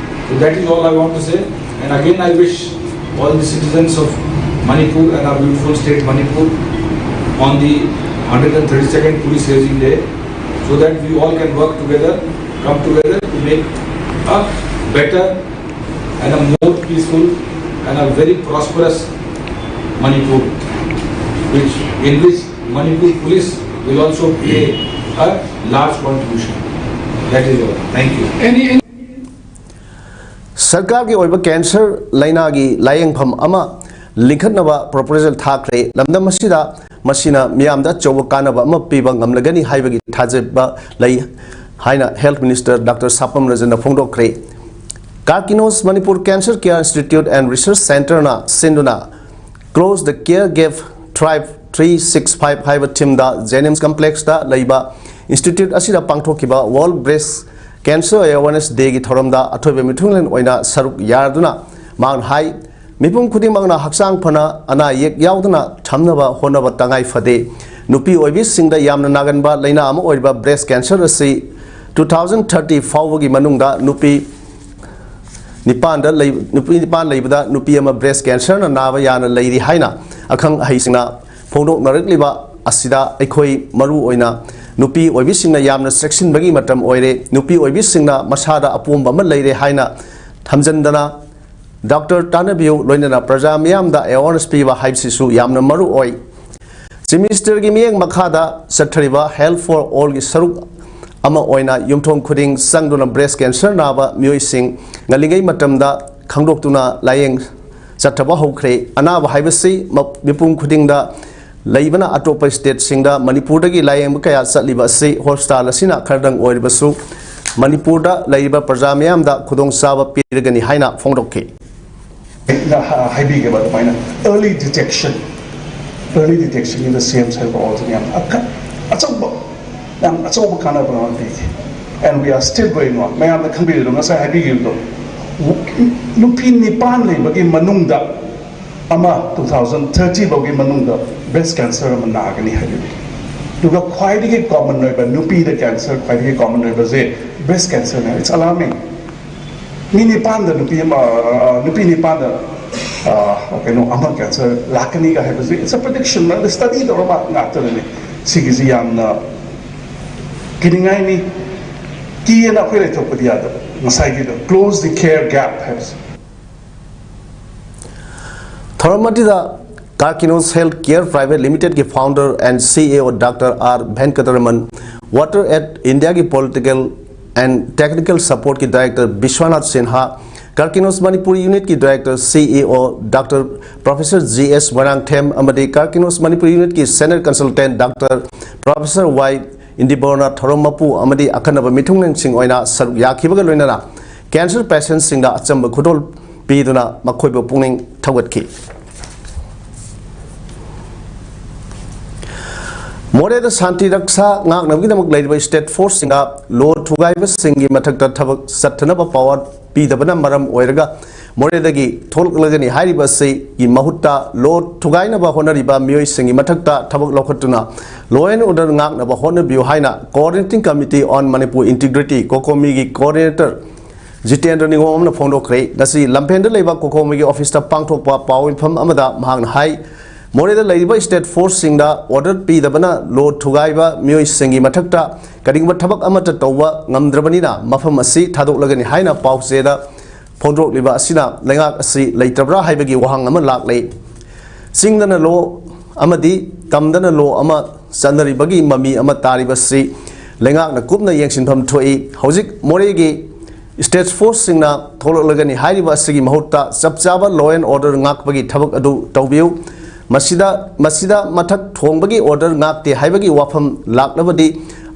So that is all I want to say. And again, I wish all the citizens of Manipur and our beautiful state Manipur on the one hundred thirty-second Police Raising Day, so that we all can work together, come together to make a better and a more peaceful and a very prosperous Manipur, which, in which Manipur Police will also play a large contribution. That is all. Thank you. Any, any ꯁꯔꯀꯥꯔꯒꯤ ꯑꯣꯏꯕ ꯀꯦꯟꯁꯔ ꯂꯥꯏꯅꯥꯒꯤ ꯂꯥꯌꯦꯡꯐꯝ ꯑꯃ ꯂꯤꯡꯈꯠꯅꯕ ꯄ꯭ꯔꯣꯄꯣꯖꯦꯜ ꯊꯥꯈ꯭ꯔꯦ꯫ ꯂꯝꯗꯝ ꯑꯁꯤꯗ ꯃꯁꯤꯅ ꯃꯤꯌꯥꯝꯗ ꯑꯆꯧꯕ ꯀꯥꯟꯅꯕ ꯑꯃ ꯄꯤꯕ ꯉꯝꯂꯒꯅꯤ ꯍꯥꯏꯕꯒꯤ ꯊꯥꯖꯕ ꯂꯩ ꯍꯥꯏꯅ ꯍꯦꯜꯊ ꯃꯤꯅꯤꯁꯇꯔ ꯗꯥꯛꯇꯔ ꯁꯥꯄꯝ ꯔꯟꯖꯟꯅ ꯐꯣꯡꯗꯣꯛꯈ꯭ꯔꯦ꯫ Karkinos Manipur cancer care institute and research ꯁꯦꯟꯇꯔꯅ ꯁꯤꯟꯗꯨꯅ Close the Care Gap, Thrive three six five ꯍꯥꯏꯕ ꯊꯤꯝꯗ ꯖꯦꯅꯤꯝꯁ ꯀꯝꯄ꯭ꯂꯦꯛꯁꯇ ꯂꯩꯕ ꯏꯟꯁꯇꯤꯇ꯭ꯌꯨꯠ ꯑꯁꯤꯗ ꯄꯥꯡꯊꯣꯛꯈꯤꯕ ꯋꯥꯔꯜꯗ ꯕ꯭ꯔꯦꯁ ꯀꯦꯟꯁꯔ ꯑꯦꯋꯥꯔꯅꯦꯁ ꯗꯦꯒꯤ ꯊꯧꯔꯝꯗ ꯑꯊꯣꯏꯕ ꯃꯤꯊꯨꯡꯂꯦꯟ ꯑꯣꯏꯅ ꯁꯔꯨꯛ ꯌꯥꯗꯨꯅ ꯃꯍꯥꯛꯅ ꯍꯥꯏ, ꯃꯤꯄꯨꯝ ꯈꯨꯗꯤꯡꯃꯛꯅ ꯍꯛꯆꯥꯡ ꯐꯅ ꯑꯅꯥ ꯑꯌꯦꯛ ꯌꯥꯎꯗꯅ ꯊꯝꯅꯕ ꯍꯣꯠꯅꯕ ꯇꯉꯥꯏ ꯐꯗꯦ꯫ ꯅꯨꯄꯤ ꯑꯣꯏꯕꯤꯁꯤꯡꯗ ꯌꯥꯝꯅ ꯅꯥꯒꯟꯕ ꯂꯥꯏꯅꯥ ꯑꯃ ꯑꯣꯏꯔꯤꯕ ꯕ꯭ꯔꯦꯁ ꯀꯦꯟꯁꯔ ꯑꯁꯤ ꯇꯨ ꯊꯥꯎꯖꯟ ꯊꯥꯔꯇꯤ ꯐꯥꯎꯕꯒꯤ ꯃꯅꯨꯡꯗ ꯅꯨꯄꯤ ꯅꯤꯄꯥꯟꯗ ꯂꯩ-, ꯅꯨꯄꯤ ꯅꯤꯄꯥꯟ ꯂꯩꯕꯗ ꯅꯨꯄꯤ ꯑꯃ ꯕ꯭ꯔꯦꯁ ꯀꯦꯟꯁꯔꯅ ꯅꯥꯕ ꯌꯥꯅ ꯂꯩꯔꯤ ꯍꯥꯏꯅ ꯑꯈꯪ ꯑꯍꯩꯁꯤꯡꯅ ꯐꯣꯡꯗꯣꯛꯅꯔꯛꯂꯤꯕ ꯑꯁꯤꯗ ꯑꯩꯈꯣꯏ ꯃꯔꯨ ꯑꯣꯏꯅ ꯅꯨꯄꯤ ꯑꯣꯏꯕꯤꯁꯤꯡꯅ ꯌꯥꯝꯅ ꯆꯦꯛꯁꯤꯟꯕꯒꯤ ꯃꯇꯝ ꯑꯣꯏꯔꯦ꯫ ꯅꯨꯄꯤ ꯑꯣꯏꯕꯤꯁꯤꯡꯅ ꯃꯁꯥꯗ ꯑꯄꯣꯝꯕ ꯑꯃ ꯂꯩꯔꯦ ꯍꯥꯏꯅ ꯊꯝꯖꯤꯟꯗꯅ ꯗꯣꯛꯇꯔ ꯇꯥꯟꯅꯕꯤꯌꯨ, ꯂꯣꯏꯅꯅ ꯄ꯭ꯔꯖꯥ ꯃꯤꯌꯥꯝꯗ ꯑꯦꯋꯥꯔꯅꯦꯁ ꯄꯤꯕ ꯍꯥꯏꯕꯁꯤꯁꯨ ꯌꯥꯝꯅ ꯃꯔꯨ ꯑꯣꯏ꯫ ꯆꯤꯐ ꯃꯤꯅꯤꯁꯇꯔꯒꯤ ꯃꯤꯠꯌꯦꯡ ꯃꯈꯥꯗ ꯆꯠꯊꯔꯤꯕ Health for All ꯒꯤ ꯁꯔꯨꯛ ꯑꯃ ꯑꯣꯏꯅ ꯌꯨꯝꯊꯣꯡ ꯈꯨꯗꯤꯡ ꯆꯪꯗꯨꯅ ꯕ꯭ꯔꯦꯁ ꯀꯦꯟꯁꯔ ꯅꯥꯕ ꯃꯤꯑꯣꯏꯁꯤꯡ ꯉꯜꯂꯤꯉꯩ ꯃꯇꯝꯗ ꯈꯪꯗꯣꯛꯇꯨꯅ ꯂꯥꯌꯦꯡ ꯆꯠꯊꯕ ꯍꯧꯈ꯭ꯔꯦ꯫ ꯑꯅꯥꯕ ꯍꯥꯏꯕꯁꯤ ꯃ-, ꯃꯤꯄꯨꯝ ꯈꯨꯗꯤꯡꯗ ꯂꯩꯕꯅ ꯑꯇꯣꯞꯄ ꯁ꯭ꯇꯦꯠꯁꯤꯡꯗ ꯃꯅꯤꯄꯨꯔꯗꯒꯤ ꯂꯥꯌꯦꯡꯕ ꯀꯌꯥ ꯆꯠꯂꯤꯕ ꯑꯁꯤ ꯍꯣꯁꯄꯤꯇꯥꯜ ꯑꯁꯤꯅ ꯈꯔꯗꯪ ꯑꯣꯏꯔꯕꯁꯨ ꯃꯅꯤꯄꯨꯔꯗ ꯂꯩꯔꯤꯕ ꯄ꯭ꯔꯖꯥ ꯃꯤꯌꯥꯝꯗ ꯈꯨꯗꯣꯡꯆꯥꯕ ꯄꯤꯔꯒꯅꯤ ꯍꯥꯏꯅ ꯐꯣꯡꯗꯣꯛꯈꯤ꯫ ꯅ ꯍ-, ꯍꯥꯏꯕꯤꯈꯤꯕ ꯑꯗꯨꯃꯥꯏꯅ early detection, early detection in the C M's Health for All ꯁꯤꯅ ꯌꯥꯝ ꯑꯈ-, ꯑꯆꯧꯕ, ꯌꯥꯝ ꯑꯆꯧꯕ ꯀꯥꯟꯅꯕ ꯑꯃ ꯄꯤꯈꯤ꯫ And we are still going on. ꯃꯌꯥꯝꯅ ꯈꯪꯕꯤꯔꯤꯗꯣ, ꯉꯁꯥꯏ ꯍꯥꯏꯕꯤꯈꯤꯕꯗꯣ, ꯅꯨꯄꯤ ꯅꯤꯄꯥꯟ ꯂꯩꯕꯒꯤ ꯃꯅꯨꯡꯗ ꯑꯃ two thousand thirty ꯐꯥꯎꯒꯤ ꯃꯅꯨꯡꯗ breast cancer ꯑꯃ ꯅꯥꯒꯅꯤ ꯍꯥꯏꯕꯤꯕ꯫ ꯑꯗꯨꯒ ꯈ꯭ꯋꯥꯏꯗꯒꯤ common ꯑꯣꯏꯕ, ꯅꯨꯄꯤꯗ cancer ꯈ꯭ꯋꯥꯏꯗꯒꯤ common ꯑꯣꯏꯕꯁꯦ breast cancer ꯅꯦ꯫ It's alarming. ꯃꯤ ꯅꯤꯄꯥꯟꯗ ꯅꯨꯄꯤ ꯑꯃ, ꯑ, ꯅꯨꯄꯤ ꯅꯤꯄꯥꯟꯗ, ꯑ, ꯀꯩꯅꯣ ꯑꯃ cancer ꯂꯥꯛꯀꯅꯤꯒ ꯍꯥꯏꯕꯁꯦ, it's a prediction, study ꯇꯧꯔꯕ ꯉꯥꯛꯇꯅꯅꯦ꯫ ꯁꯤꯒꯤꯁꯤ ꯌꯥꯝꯅ ꯀꯤꯅꯤꯡꯉꯥꯏꯅꯤ꯫ ꯀꯤꯌꯦꯅ ꯑꯩꯈꯣꯏ ꯂꯩꯊꯣꯛꯄꯗꯤ ꯌꯥꯗꯕ꯫ ꯉꯁꯥꯏꯒꯤꯗꯣ, close the care gap ꯍꯥꯏꯕꯁꯦ꯫ ꯊꯧꯔꯝ ꯑꯗꯨꯗ Karkinos Health Care Private Limited ꯀꯤ founder and C E O Doctor R Venkataraman, Water Aid India ꯒꯤ political and technical support ꯀꯤ director Vishwanath Sinha, Karkinos Manipur unit ꯀꯤ director C E O Doctor Professor G S ꯋꯥꯔꯥꯡꯊꯦꯝ ꯑꯃꯗꯤ Karkinos Manipur unit ꯀꯤ senior consultant Doctor Professor Y ꯏꯟꯗꯤꯕꯣꯔꯅ ꯊꯧꯔꯝ ꯃꯄꯨ ꯑꯃꯗꯤ ꯑꯈꯟꯅꯕ ꯃꯤꯊꯨꯡꯂꯦꯟꯁꯤꯡ ꯑꯣꯏꯅ ꯁꯔꯨꯛ ꯌꯥꯈꯤꯕꯒ ꯂꯣꯏꯅꯅ cancer patientꯁꯤꯡꯗ ꯑꯆꯝꯕ ꯈꯨꯗꯣꯜ ꯄꯤꯗꯨꯅ ꯃꯈꯣꯏꯕꯨ ꯄꯨꯛꯅꯤꯡ ꯊꯧꯒꯠꯈꯤ꯫ ꯃꯣꯔꯦꯗ ꯁꯥꯟꯇꯤ ꯔꯛꯁꯥ ꯉꯥꯛꯅꯕꯒꯤꯗꯃꯛ ꯂꯩꯔꯤꯕ state forceꯁꯤꯡꯗ ꯂꯣ ꯊꯨꯒꯥꯏꯕꯁꯤꯡꯒꯤ ꯃꯊꯛꯇ ꯊꯕꯛ ꯆꯠꯊꯅꯕ power ꯄꯤꯗꯕꯅ ꯃꯔꯝ ꯑꯣꯏꯔꯒ ꯃꯣꯔꯦꯗꯒꯤ ꯊꯣꯛꯂꯛꯂꯒꯅꯤ ꯍꯥꯏꯔꯤꯕ ꯑꯁꯤꯒꯤ ꯃꯍꯨꯠꯇ ꯂꯣ ꯊꯨꯒꯥꯏꯅꯕ ꯍꯣꯠꯅꯔꯤꯕ ꯃꯤꯑꯣꯏꯁꯤꯡꯒꯤ ꯃꯊꯛꯇ ꯊꯕꯛ ꯂꯧꯈꯠꯇꯨꯅ law and order ꯉꯥꯛꯅꯕ ꯍꯣꯠꯅꯕꯤꯌꯨ ꯍꯥꯏꯅ Coordinating Committee on Manipur Integrity, COCOMI ꯒꯤ coordinator ꯖꯤꯇꯦꯟꯗ꯭ꯔ ꯅꯤꯉꯣꯝ ꯑꯃꯅ ꯐꯣꯡꯗꯣꯛꯈ꯭ꯔꯦ꯫ ꯉꯁꯤ ꯂꯝꯐꯦꯜꯗ ꯂꯩꯕ COCOMI ꯒꯤ office ꯇ ꯄꯥꯡꯊꯣꯛꯄ ꯄꯥꯎ ꯃꯤꯐꯝ ꯑꯃꯗ ꯃꯍꯥꯛꯅ ꯍꯥꯏ, ꯃꯣꯔꯦꯗ ꯂꯩꯔꯤꯕ state force ꯁꯤꯡꯗ order ꯄꯤꯗꯕꯅ ꯂꯣ ꯊꯨꯒꯥꯏꯕ ꯃꯤꯑꯣꯏꯁꯤꯡꯒꯤ ꯃꯊꯛꯇ ꯀꯔꯤꯒꯨꯝꯕ ꯊꯕꯛ ꯑꯃꯠꯇ ꯇꯧꯕ ꯉꯝꯗ꯭ꯔꯕꯅꯤꯅ ꯃꯐꯝ ꯑꯁꯤ ꯊꯥꯗꯣꯛꯂꯒꯅꯤ ꯍꯥꯏꯅ ꯄꯥꯎꯆꯦꯗ ꯐꯣꯡꯗꯣꯛꯂꯤꯕ ꯑꯁꯤꯅ ꯂꯩꯉꯥꯛ ꯑꯁꯤ ꯂꯩꯇ꯭ꯔꯕ꯭ꯔꯥ ꯍꯥꯏꯕꯒꯤ ꯋꯥꯍꯪ ꯑꯃ ꯂꯥꯛꯂꯦ꯫ ꯆꯤꯡꯗꯅ ꯂꯣ ꯑꯃꯗꯤ ꯇꯝꯗꯅ ꯂꯣ ꯑꯃ ꯆꯠꯅꯔꯤꯕꯒꯤ ꯃꯃꯤ ꯑꯃ ꯇꯥꯔꯤꯕꯁꯤ ꯂꯩꯉꯥꯛꯅ ꯀꯨꯞꯅ ꯌꯦꯡꯁꯤꯟꯐꯝ ꯊꯣꯛꯏ꯫ ꯍꯧꯖꯤꯛ ꯃꯣꯔꯦꯒꯤ state force ꯁꯤꯡꯅ ꯊꯣꯛꯂꯛꯂꯒꯅꯤ ꯍꯥꯏꯔꯤꯕ ꯑꯁꯤꯒꯤ ꯃꯍꯨꯠꯇ ꯆꯞ ꯆꯥꯕ law and order ꯉꯥꯛꯄꯒꯤ ꯊꯕꯛ ꯑꯗꯨ ꯇꯧꯕꯤꯌꯨ꯫ ꯃꯁꯤꯗ, ꯃꯁꯤꯗ ꯃꯊꯛ ꯊꯣꯡꯕꯒꯤ order ꯉꯥꯛꯇꯦ ꯍꯥꯏꯕꯒꯤ ꯋꯥꯐꯝ ꯂꯥꯛꯂꯕꯗꯤ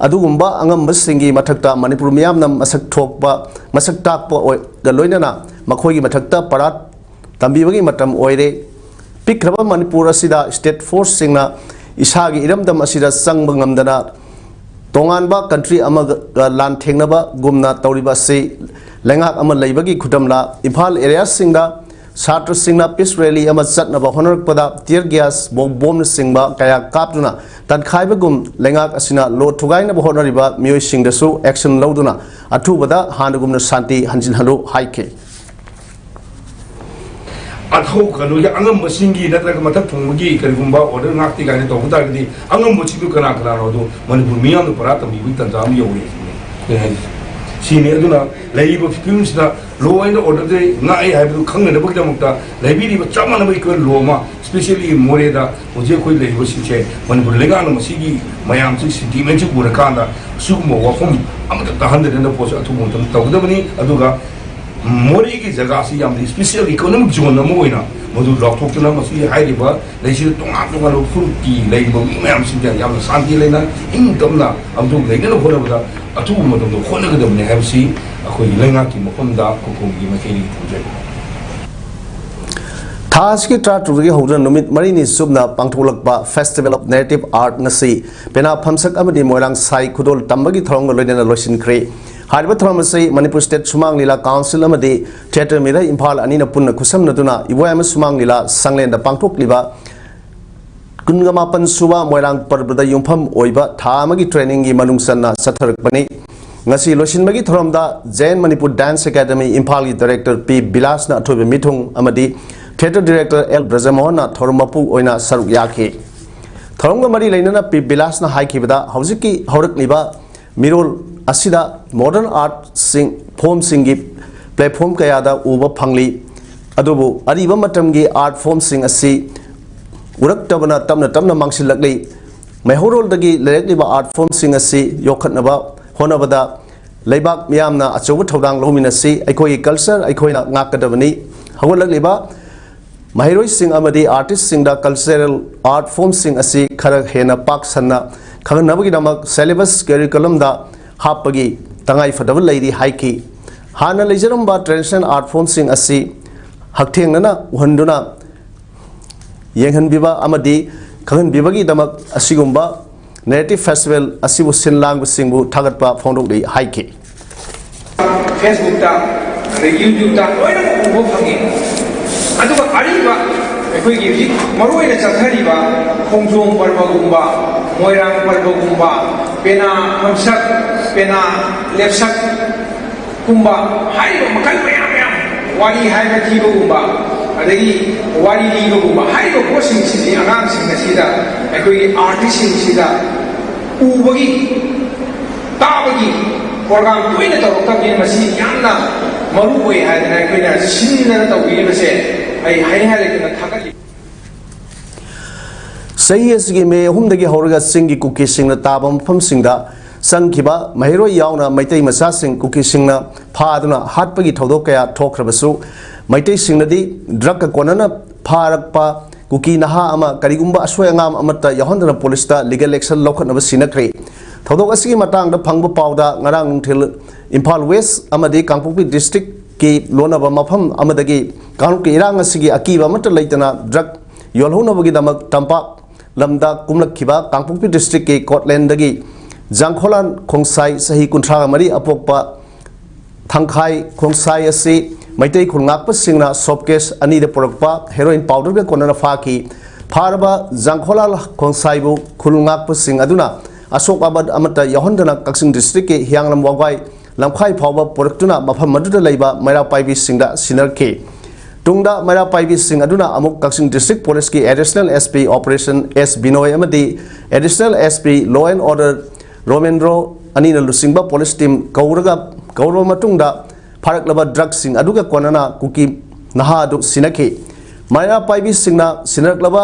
ꯑꯗꯨꯒꯨꯝꯕ ꯑꯉꯝꯕꯁꯤꯡꯒꯤ ꯃꯊꯛꯇ ꯃꯅꯤꯄꯨꯔ ꯃꯤꯌꯥꯝꯅ ꯃꯁꯛ ꯊꯣꯛꯄ, ꯃꯁꯛ ꯇꯥꯛꯄ ꯑꯣꯏ-, ꯒ ꯂꯣꯏꯅꯅ ꯃꯈꯣꯏꯒꯤ ꯃꯊꯛꯇ ꯄꯔꯥꯠ ꯇꯝꯕꯤꯕꯒꯤ ꯃꯇꯝ ꯑꯣꯏꯔꯦ꯫ ꯄꯤꯛꯈ꯭ꯔꯕ ꯃꯅꯤꯄꯨꯔ ꯑꯁꯤꯗ state force ꯁꯤꯡꯅ ꯏꯁꯥꯒꯤ ꯏꯔꯝꯗꯝ ꯑꯁꯤꯗ ꯆꯪꯕ ꯉꯝꯗꯅ ꯇꯣꯉꯥꯟꯕ country ꯑꯃꯒ ꯂꯥꯟꯊꯦꯡꯅꯕꯒꯨꯝꯅ ꯇꯧꯔꯤꯕ ꯑꯁꯤ ꯂꯩꯉꯥꯛ ꯑꯃ ꯂꯩꯕꯒꯤ ꯈꯨꯗꯝꯂ? ꯏꯝꯐꯥꯜ area ꯁꯤꯡꯗ ꯁꯥꯇ꯭ꯔꯁꯤꯡꯅ peace rally ꯑꯃ ꯆꯠꯅꯕ ꯍꯣꯠꯅꯔꯛꯄꯗ tear gas, bomb, bomb ꯅꯆꯤꯡꯕ ꯀꯌꯥ ꯀꯥꯞꯇꯨꯅ ꯇꯟꯈꯥꯏꯕꯒꯨꯝ ꯂꯩꯉꯥꯛ ꯑꯁꯤꯅ ꯂꯣ ꯊꯨꯒꯥꯏꯅꯕ ꯍꯣꯠꯅꯔꯤꯕ ꯃꯤꯑꯣꯏꯁꯤꯡꯗꯁꯨ action ꯂꯧꯗꯨꯅ ꯑꯊꯨꯕꯗ ꯍꯥꯟꯅꯒꯨꯝꯅ ꯁꯥꯟꯇꯤ ꯍꯟꯖꯤꯜꯍꯜꯂꯨ ꯍꯥꯏꯈꯤ꯫ ꯑꯊꯧ ꯀꯩꯅꯣꯒꯤ ꯑꯉꯝꯕꯁꯤꯡꯒꯤ ꯅꯠꯇ꯭ꯔꯒ ꯃꯊꯛ ꯊꯣꯡꯕꯒꯤ ꯀꯔꯤꯒꯨꯝꯕ order ꯉꯥꯛꯇꯦ ꯀꯥꯏꯅ ꯇꯧꯕ ꯇꯥꯔꯒꯗꯤ ꯑꯉꯝꯕꯁꯤꯡꯗꯨ ꯀꯅꯥ ꯀꯅꯥꯅꯣ ꯑꯗꯨ ꯃꯅꯤꯄꯨꯔ ꯃꯤꯌꯥꯝꯅ ꯄꯔꯥ ꯇꯝꯕꯤꯕꯒꯤ ꯇꯥꯟꯖꯥ ꯑꯃ ꯌꯧꯔꯦ ꯁꯤꯅꯤ꯫ ꯁꯤꯅꯤ꯫ ꯑꯗꯨꯅ ꯂꯩꯔꯤꯕ ꯐꯤꯕꯝꯁꯤꯗ law and order ꯗ ꯉꯥꯛꯑꯦ ꯍꯥꯏꯕꯗꯨ ꯈꯪꯅꯅꯕꯒꯤꯗꯃꯛꯇ ꯂꯩꯕꯤꯔꯤꯕ ꯆꯞ ꯃꯥꯟꯅꯕ equal law ꯑꯃ, specially ꯃꯣꯔꯦꯗ ꯍꯧꯖꯤꯛ ꯑꯩꯈꯣꯏ ꯂꯩꯔꯤꯕꯁꯤꯡꯁꯦ, ꯃꯅꯤꯄꯨꯔ ꯂꯩꯉꯥꯛꯅ ꯃꯁꯤꯒꯤ ꯃꯌꯥꯝꯁꯤ sentiment ꯁꯤ ꯎꯔꯀꯥꯟꯗ ꯑꯁꯤꯒꯨꯝꯕ ꯋꯥꯐꯝ ꯑꯃꯠꯇ ꯇꯥꯍꯟꯗꯅꯕ ꯄꯣꯠꯁꯤ ꯑꯊꯨꯕ ꯃꯇꯝꯗ ꯇꯧꯒꯗꯕꯅꯤ꯫ ꯑꯗꯨꯒ ꯃꯣꯔꯦꯒꯤ ꯖꯒꯥꯁꯤ ꯌꯥꯝꯅ special economic zone ꯑꯃ ꯑꯣꯏꯅ ꯃꯗꯨ ꯂꯥꯎꯊꯣꯛꯇꯨꯅ ꯃꯁꯤ ꯍꯥꯏꯔꯤꯕ ꯂꯩꯁꯤꯗ ꯇꯣꯉꯥꯟ ꯇꯣꯉꯥꯟꯕ ꯐꯨꯔꯨꯞꯀꯤ ꯂꯩꯔꯤꯕ ꯃꯤ ꯃꯌꯥꯝꯁꯤꯡꯁꯦ ꯌꯥꯝꯅ ꯁꯥꯟꯇꯤ ꯂꯩꯅ, ꯏꯪ ꯇꯞꯅ ꯑꯃꯁꯨ ꯂꯩꯅꯅꯕ ꯍꯣꯠꯅꯕꯗ ꯑꯊꯨꯕ ꯃꯇꯝꯗ ꯍꯣꯠꯅꯒꯗꯕꯅꯤ ꯍꯥꯏꯕꯁꯤ ꯑꯩꯈꯣꯏꯒꯤ ꯂꯩꯉꯥꯛꯀꯤ ꯃꯐꯝꯗ ꯈꯨꯈꯣꯡꯒꯤ ꯃꯥꯏꯀꯩꯗꯒꯤ ꯊꯝꯖꯔꯤ꯫ ꯊꯥ ꯑꯁꯤꯒꯤ ꯇꯔꯥꯇꯔꯨꯛꯇꯒꯤ ꯍꯧꯗꯨꯅ ꯅꯨꯃꯤꯠ ꯃꯔꯤꯅꯤ ꯆꯨꯞꯅ ꯄꯥꯡꯊꯣꯛꯂꯛꯄ Festival of Narrative Art ꯉꯁꯤ ꯄꯦꯅꯥ ꯐꯝꯁꯛ ꯑꯃꯗꯤ ꯃꯣꯏꯔꯥꯡ ꯁꯥꯏ ꯈꯨꯗꯣꯜ ꯇꯝꯕꯒꯤ ꯊꯧꯔꯝꯒ ꯂꯣꯏꯅꯅ ꯂꯣꯏꯁꯤꯟꯈ꯭ꯔꯦ꯫ ꯍꯥꯏꯔꯤꯕ ꯊꯧꯔꯝ ꯑꯁꯤ ꯃꯅꯤꯄꯨꯔ ꯁ꯭ꯇꯦꯠ ꯁꯨꯃꯥꯡ ꯂꯤꯂꯥ ꯀꯥꯎꯟꯁꯤꯜ ꯑꯃꯗꯤ ꯊꯤꯌꯦꯇꯔ ꯃꯤꯔ ꯏꯝꯐꯥꯜ ꯑꯅꯤꯅ ꯄꯨꯟꯅ ꯈꯨꯠꯁꯝꯅꯗꯨꯅ ꯏꯕꯣꯌꯥꯏꯃ ꯁꯨꯃꯥꯡ ꯂꯤꯂꯥ ꯁꯪꯂꯦꯟꯗ ꯄꯥꯡꯊꯣꯛꯂꯤꯕ ꯀꯨꯟꯒ ꯃꯥꯄꯟ ꯁꯨꯕ ꯃꯣꯏꯔꯥꯡ ꯄꯔꯕꯗ ꯌꯨꯝꯐꯝ ꯑꯣꯏꯕ ꯊꯥ ꯑꯃꯒꯤ ꯇ꯭ꯔꯦꯅꯤꯡꯒꯤ ꯃꯅꯨꯡ ꯆꯟꯅ ꯆꯠꯊꯔꯛꯄꯅꯤ꯫ ꯉꯁꯤ ꯂꯣꯏꯁꯤꯟꯕꯒꯤ ꯊꯧꯔꯝꯗ ꯖꯌꯟ ꯃꯅꯤꯄꯨꯔ ꯗꯥꯟꯁ ꯑꯦꯀꯥꯗꯃꯤ ꯏꯝꯐꯥꯜꯒꯤ ꯗꯥꯏꯔꯦꯛꯇꯔ ꯄꯤ ꯕꯤꯂꯥꯁꯅ ꯑꯊꯣꯏꯕ ꯃꯤꯊꯨꯡ ꯑꯃꯗꯤ ꯊꯤꯌꯦꯇꯔ ꯗꯥꯏꯔꯦꯛꯇꯔ ꯑꯦꯜ ꯕ꯭ꯔꯖꯃꯣꯍꯟꯅ ꯊꯧꯔꯝ ꯃꯄꯨ ꯑꯣꯏꯅ ꯁꯔꯨꯛ ꯌꯥꯈꯤ꯫ ꯊꯧꯔꯝꯒ ꯃꯔꯤ ꯂꯩꯅꯅ ꯄꯤ ꯕꯤꯂꯥꯁꯅ ꯍꯥꯏꯈꯤꯕꯗ, ꯍꯧꯖꯤꯛꯀꯤ ꯍꯧꯔꯛꯂꯤꯕ ꯃꯤꯔꯣꯜ ꯑꯁꯤꯗ ꯃꯣꯗꯔꯟ ꯑꯥꯔꯠꯁꯤꯡ, ꯐꯣꯝꯁꯤꯡꯒꯤ ꯄ꯭ꯂꯦꯠꯐꯣꯝ ꯀꯌꯥꯗ ꯎꯕ ꯐꯪꯂꯤ꯫ ꯑꯗꯨꯕꯨ ꯑꯔꯤꯕ ꯃꯇꯝꯒꯤ ꯑꯥꯔꯠ ꯐꯣꯝꯁꯤꯡ ꯑꯁꯤ ꯎꯔꯛꯇꯕꯅ ꯇꯞꯅ ꯇꯞꯅ ꯃꯥꯡꯁꯤꯜꯂꯛꯂꯤ꯫ ꯃꯩꯍꯧꯔꯣꯜꯗꯒꯤ ꯂꯩꯔꯛꯂꯤꯕ ꯑꯥꯔꯠ ꯐꯣꯝꯁꯤꯡ ꯑꯁꯤ ꯌꯣꯛꯈꯠꯅꯕ ꯍꯣꯠꯅꯕꯗ ꯂꯩꯕꯥꯛ ꯃꯤꯌꯥꯝꯅ ꯑꯆꯧꯕ ꯊꯧꯗꯥꯡ ꯂꯧꯃꯤꯟꯅꯁꯤ꯫ ꯑꯩꯈꯣꯏꯒꯤ ꯀꯜꯆꯔ ꯑꯩꯈꯣꯏꯅ ꯉꯥꯛꯀꯗꯕꯅꯤ꯫ ꯍꯧꯒꯠꯂꯛꯂꯤꯕ ꯃꯍꯩꯔꯣꯏꯁꯤꯡ ꯑꯃꯗꯤ ꯑꯥꯔꯇꯤꯁꯁꯤꯡꯗ ꯀꯜꯆꯔꯦꯜ ꯑꯥꯔꯠ ꯐꯣꯝꯁꯤꯡ ꯑꯁꯤ ꯈꯔ ꯍꯦꯟꯅ ꯄꯥꯛ ꯁꯟꯅ ꯈꯪꯍꯟꯅꯕꯒꯤꯗꯃꯛ ꯁꯦꯂꯦꯕꯁ ꯀꯦꯔꯤꯀꯨꯂꯝꯗ ꯍꯥꯞꯄꯒꯤ ꯇꯉꯥꯏꯐꯗꯕ ꯂꯩꯔꯤ ꯍꯥꯏꯈꯤ꯫ ꯍꯥꯟꯅ ꯂꯩꯖꯔꯝꯕ ꯇ꯭ꯔꯦꯗꯤꯁꯅꯦꯜ ꯑꯥꯔꯠ ꯐꯣꯝꯁꯤꯡ ꯑꯁꯤ ꯍꯛꯊꯦꯡꯅꯅ ꯎꯍꯟꯗꯨꯅ ꯌꯦꯡꯍꯟꯕꯤꯕ ꯑꯃꯗꯤ ꯈꯪꯍꯟꯕꯤꯕꯒꯤꯗꯃꯛ ꯑꯁꯤꯒꯨꯝꯕ ꯅꯦꯔꯦꯇꯤꯚ ꯐꯦꯁꯇꯤꯚꯦꯜ ꯑꯁꯤꯕꯨ ꯁꯤꯟ ꯂꯥꯡꯕꯁꯤꯡꯕꯨ ꯊꯥꯒꯠꯄ ꯐꯣꯡꯗꯣꯛꯂꯤ ꯍꯥꯏꯈꯤ꯫ ꯐꯦꯁꯕꯨꯛꯇ, ꯑꯗꯒꯤ ꯌꯨꯇ꯭ꯌꯨꯕꯇ ꯂꯣꯏꯅꯃꯛ ꯎꯕ ꯐꯪꯉꯤ꯫ ꯑꯗꯨꯒ ꯑꯔꯤꯕ ꯑꯩꯈꯣꯏꯒꯤ ꯍꯧꯖꯤꯛ ꯃꯔꯨꯑꯣꯏꯅ ꯆꯠꯊꯔꯤꯕ ꯈꯣꯡꯖꯣꯝ ꯄꯔꯕꯒꯨꯝꯕ, ꯃꯣꯏꯔꯥꯡ ꯄꯔꯕꯒꯨꯝꯕ, ꯄꯦꯅꯥ ꯐꯝꯁꯛ, ꯄꯦꯅꯥ ꯂꯦꯞꯁꯛ ꯀꯨꯝꯕ ꯍꯥꯏꯔꯤꯕ ꯃꯈꯜ ꯃꯌꯥꯝ ꯃꯌꯥꯝ, ꯋꯥꯔꯤ ꯍꯥꯏꯕ ꯊꯤꯕꯒꯨꯝꯕ, ꯑꯗꯒꯤ ꯋꯥꯔꯤ ꯂꯤꯕꯒꯨꯝꯕ ꯍꯥꯏꯔꯤꯕ ꯄꯣꯠꯁꯤꯡꯁꯤꯗꯤ ꯑꯉꯥꯡꯁꯤꯡ ꯑꯁꯤꯗ ꯑꯩꯈꯣꯏꯒꯤ ꯑꯥꯔꯇꯤꯁꯁꯤꯡꯁꯤꯗ ꯎꯕꯒꯤ, ꯇꯥꯕꯒꯤ ꯄ꯭ꯔꯣꯒ꯭ꯔꯥꯝ ꯇꯣꯏꯅ ꯇꯧꯔꯛꯇꯕꯅꯤꯅ ꯃꯁꯤ ꯌꯥꯝꯅ ꯃꯔꯨ ꯑꯣꯏ ꯍꯥꯏꯗꯅ ꯑꯩꯈꯣꯏꯅ ꯁꯤꯟꯗꯅ ꯇꯧꯕꯤꯔꯤꯕꯁꯦ ꯑꯩ ꯍꯥꯏ ꯍꯥꯏꯔꯗꯅ ꯊꯥꯒꯠꯂꯤ꯫ ꯆꯍꯤ ꯑꯁꯤꯒꯤ ꯃꯦ ꯑꯍꯨꯝꯗꯒꯤ ꯍꯧꯔꯒ ꯆꯤꯡꯒꯤ ꯀꯨꯀꯤꯁꯤꯡꯅ ꯇꯥꯕ ꯃꯐꯝꯁꯤꯡꯗ ꯆꯪꯈꯤꯕ ꯃꯍꯩꯔꯣꯏ ꯌꯥꯎꯅ ꯃꯩꯇꯩ ꯃꯆꯥꯁꯤꯡ ꯀꯨꯀꯤꯁꯤꯡꯅ ꯐꯥꯗꯨꯅ ꯍꯥꯠꯄꯒꯤ ꯊꯧꯗꯣꯛ ꯀꯌꯥ ꯊꯣꯛꯈ꯭ꯔꯕꯁꯨ, ꯃꯩꯇꯩꯁꯤꯡꯅꯗꯤ ꯗ꯭ꯔꯒꯀ ꯀꯣꯟꯅꯅ ꯐꯥꯔꯛꯄ ꯀꯨꯀꯤ ꯅꯍꯥ ꯑꯃ ꯀꯔꯤꯒꯨꯝꯕ ꯑꯁꯣꯏ ꯑꯉꯥꯝ ꯑꯃꯠꯇ ꯌꯥꯎꯍꯟꯗꯅ ꯄꯨꯂꯤꯁꯇ ꯂꯤꯒꯦꯜ ꯑꯦꯛꯁꯟ ꯂꯧꯈꯠꯅꯕ ꯁꯤꯟꯅꯈ꯭ꯔꯦ꯫ ꯊꯧꯗꯣꯛ ꯑꯁꯤꯒꯤ ꯃꯇꯥꯡꯗ ꯐꯪꯕ ꯄꯥꯎꯗ ꯉꯔꯥꯡ ꯅꯨꯡꯊꯤꯜ ꯏꯝꯐꯥꯜ ꯋꯦꯁ ꯑꯃꯗꯤ ꯀꯥꯡꯄꯣꯛꯄꯤ ꯗꯤꯁꯇ꯭ꯔꯤꯛꯀꯤ ꯂꯣꯟꯅꯕ ꯃꯐꯝ ꯑꯃꯗꯒꯤ ꯀꯥꯡꯂꯨꯞꯀꯤ ꯏꯔꯥꯡ ꯑꯁꯤꯒꯤ ꯑꯀꯤꯕ ꯑꯃꯠꯇ ꯂꯩꯇꯅ ꯗ꯭ꯔꯒ ꯌꯣꯜꯍꯧꯅꯕꯒꯤꯗꯃꯛ ꯇꯝꯄꯥꯛ ꯂꯝꯗ ꯀꯨꯝꯂꯛꯈꯤꯕ ꯀꯥꯡꯄꯣꯛꯄꯤ ꯗꯤꯁꯇ꯭ꯔꯤꯛꯀꯤ ꯀꯣꯠꯂꯦꯟꯗꯒꯤ ꯖꯥꯡꯈꯣꯂꯥꯜ ꯈꯣꯡꯁꯥꯏ, ꯆꯍꯤ ꯀꯨꯟꯊ꯭ꯔꯥ ꯃꯔꯤ ꯑꯄꯣꯛꯄ ꯊꯥꯡꯈꯥꯏ ꯈꯣꯡꯁꯥꯏ ꯑꯁꯤ ꯃꯩꯇꯩ ꯈꯨꯜ ꯉꯥꯛꯄꯁꯤꯡꯅ ꯁꯣꯞꯀꯦꯁ ꯑꯅꯤꯗ ꯄꯨꯔꯛꯄ ꯍꯦꯔꯣꯏꯟ ꯄꯥꯎꯗꯔꯒ ꯀꯣꯟꯅꯅ ꯐꯥꯈꯤ꯫ ꯐꯥꯔꯕ ꯖꯥꯡꯈꯣꯂꯥꯜ ꯈꯣꯡꯁꯥꯏꯕꯨ ꯈꯨꯜ ꯉꯥꯛꯄꯁꯤꯡ ꯑꯗꯨꯅ ꯑꯁꯣꯛ ꯑꯄꯟ ꯑꯃꯠꯇ ꯌꯥꯎꯍꯟꯗꯅ ꯀꯛꯆꯤꯡ ꯗꯤꯁꯇ꯭ꯔꯤꯛꯀꯤ ꯍꯤꯌꯥꯡꯂꯝ ꯋꯥꯕꯒꯥꯏ ꯂꯝꯈꯥꯏ ꯐꯥꯎꯕ ꯄꯨꯔꯛꯇꯨꯅ ꯃꯐꯝ ꯑꯗꯨꯗ ꯂꯩꯕ ꯃꯩꯔꯥ ꯄꯥꯏꯕꯤꯁꯤꯡꯗ ꯁꯤꯟꯅꯔꯛꯈꯤ꯫ ꯇꯨꯡꯗ ꯃꯩꯔꯥ ꯄꯥꯏꯕꯤꯁꯤꯡ ꯑꯗꯨꯅ ꯑꯃꯨꯛ ꯀꯛꯆꯤꯡ ꯗꯤꯁꯇ꯭ꯔꯤꯛ ꯄꯨꯂꯤꯁꯀꯤ additional S P operation S Binoy ꯑꯃꯗꯤ additional S P law and order Romendro ꯑꯅꯤꯅ ꯂꯨꯆꯤꯡꯕ ꯄꯨꯂꯤꯁ ꯇꯤꯝ ꯀꯧꯔꯒ, ꯀꯧꯔꯕ ꯃꯇꯨꯡꯗ ꯐꯥꯔꯛꯂꯕ ꯗ꯭ꯔꯒꯁꯤꯡ ꯑꯗꯨꯒ ꯀꯣꯟꯅꯅ ꯀꯨꯀꯤ ꯅꯍꯥ ꯑꯗꯨ ꯁꯤꯟꯅꯈꯤ꯫ ꯃꯩꯔꯥ ꯄꯥꯏꯕꯤꯁꯤꯡꯅ ꯁꯤꯟꯅꯔꯛꯂꯕ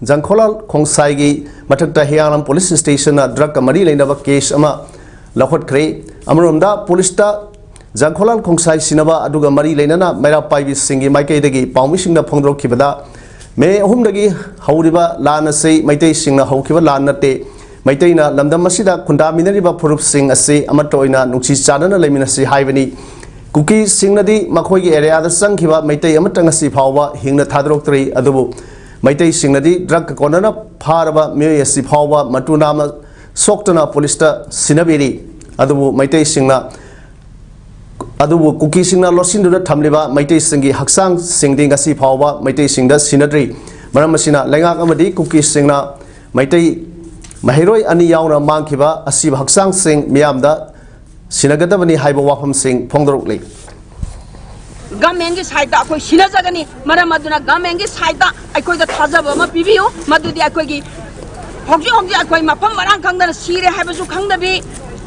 ꯖꯥꯡꯈꯣꯂꯥꯜ ꯈꯣꯡꯁꯥꯏꯒꯤ ꯃꯊꯛꯇ ꯍꯤꯌꯥꯡꯂꯝ ꯄꯨꯂꯤꯁ ꯁ꯭ꯇꯦꯁꯟꯅ ꯗ꯭ꯔꯒꯀ ꯃꯔꯤ ꯂꯩꯅꯕ ꯀꯦꯁ ꯑꯃ ꯂꯧꯈꯠꯈ꯭ꯔꯦ꯫ ꯑꯃꯔꯣꯝꯗ ꯄꯨꯂꯤꯁꯇ ꯖꯥꯡꯈꯣꯂꯥꯜ ꯈꯣꯡꯁꯥꯏ ꯁꯤꯟꯅꯕ ꯑꯗꯨꯒ ꯃꯔꯤ ꯂꯩꯅꯅ ꯃꯩꯔꯥ ꯄꯥꯏꯕꯤꯁꯤꯡꯒꯤ ꯃꯥꯏꯀꯩꯗꯒꯤ ꯄꯥꯎꯃꯤꯁꯤꯡꯗ ꯐꯣꯡꯗꯣꯔꯛꯈꯤꯕꯗ, ꯃꯦ ꯑꯍꯨꯝꯗꯒꯤ ꯍꯧꯔꯤꯕ ꯂꯥꯟ ꯑꯁꯤ ꯃꯩꯇꯩꯁꯤꯡꯅ ꯍꯧꯈꯤꯕ ꯂꯥꯟ ꯅꯠꯇꯦ꯫ ꯃꯩꯇꯩꯅ ꯂꯝꯗꯝ ꯑꯁꯤꯗ ꯈꯨꯟꯗꯥꯃꯤꯟꯅꯔꯤꯕ ꯐꯨꯔꯨꯞꯁꯤꯡ ꯑꯁꯤ ꯑꯃꯠꯇ ꯑꯣꯏꯅ ꯅꯨꯡꯁꯤ ꯆꯥꯟꯅꯅ ꯂꯩꯃꯤꯟꯅꯁꯤ ꯍꯥꯏꯕꯅꯤ꯫ ꯀꯨꯀꯤꯁꯤꯡꯅꯗꯤ ꯃꯈꯣꯏꯒꯤ ꯑꯦꯔꯤꯌꯥꯗ ꯆꯪꯈꯤꯕ ꯃꯩꯇꯩ ꯑꯃꯠꯇ ꯉꯁꯤ ꯐꯥꯎꯕ ꯍꯤꯡꯅ ꯊꯥꯗꯣꯔꯛꯇ꯭ꯔꯤ꯫ ꯑꯗꯨꯕꯨ ꯃꯩꯇꯩꯁꯤꯡꯅꯗꯤ ꯗ꯭ꯔꯒꯀ ꯀꯣꯟꯅꯅ ꯐꯥꯔꯕ ꯃꯤꯑꯣꯏ ꯑꯁꯤ ꯐꯥꯎꯕ ꯃꯇꯨ ꯅꯥꯝꯃ ꯁꯣꯛꯇꯅ ꯄꯨꯂꯤꯁꯇ ꯁꯤꯟꯅꯕꯤꯔꯤ꯫ ꯑꯗꯨꯕꯨ ꯃꯩꯇꯩꯁꯤꯡꯅ, ꯑꯗꯨꯕꯨ ꯀꯨꯀꯤꯁꯤꯡꯅ ꯂꯣꯠꯁꯤꯟꯗꯨꯅ ꯊꯝꯂꯤꯕ ꯃꯩꯇꯩꯁꯤꯡꯒꯤ ꯍꯛꯆꯥꯡꯁꯤꯡꯗꯤ ꯉꯁꯤ ꯐꯥꯎꯕ ꯃꯩꯇꯩꯁꯤꯡꯗ ꯁꯤꯟꯅꯗ꯭ꯔꯤ꯫ ꯃꯔꯝ ꯑꯁꯤꯅ ꯂꯩꯉꯥꯛ ꯑꯃꯗꯤ ꯀꯨꯀꯤꯁꯤꯡꯅ ꯃꯩꯇꯩ ꯃꯍꯩꯔꯣꯏ ꯑꯅꯤ ꯌꯥꯎꯅ ꯃꯥꯡꯈꯤꯕ ꯑꯁꯤꯕ ꯍꯛꯆꯥꯡꯁꯤꯡ ꯃꯤꯌꯥꯝꯗ ꯁꯤꯟꯅꯒꯗꯕꯅꯤ ꯍꯥꯏꯕ ꯋꯥꯐꯝꯁꯤꯡ ꯐꯣꯡꯗꯣꯔꯛꯂꯤ꯫ ꯒꯃꯦꯟꯒꯤ ꯁꯥꯏꯠꯇ ꯑꯩꯈꯣꯏ ꯁꯤꯟꯅꯖꯒꯅꯤ꯫ ꯃꯔꯝ ꯑꯗꯨꯅ ꯒꯃꯦꯟꯒꯤ ꯁꯥꯏꯠꯇ ꯑꯩꯈꯣꯏꯗ ꯊꯥꯖꯕ ꯑꯃ ꯄꯤꯕꯤꯌꯨ꯫ ꯃꯗꯨꯗꯤ ꯑꯩꯈꯣꯏꯒꯤ ꯍꯧꯖꯤꯛ ꯍꯧꯖꯤꯛ ꯑꯩꯈꯣꯏ ꯃꯐꯝ ꯃꯔꯥꯡ ꯈꯪꯗꯅ ꯁꯤꯔꯦ ꯍꯥꯏꯕꯁꯨ ꯈꯪꯗꯕꯤ,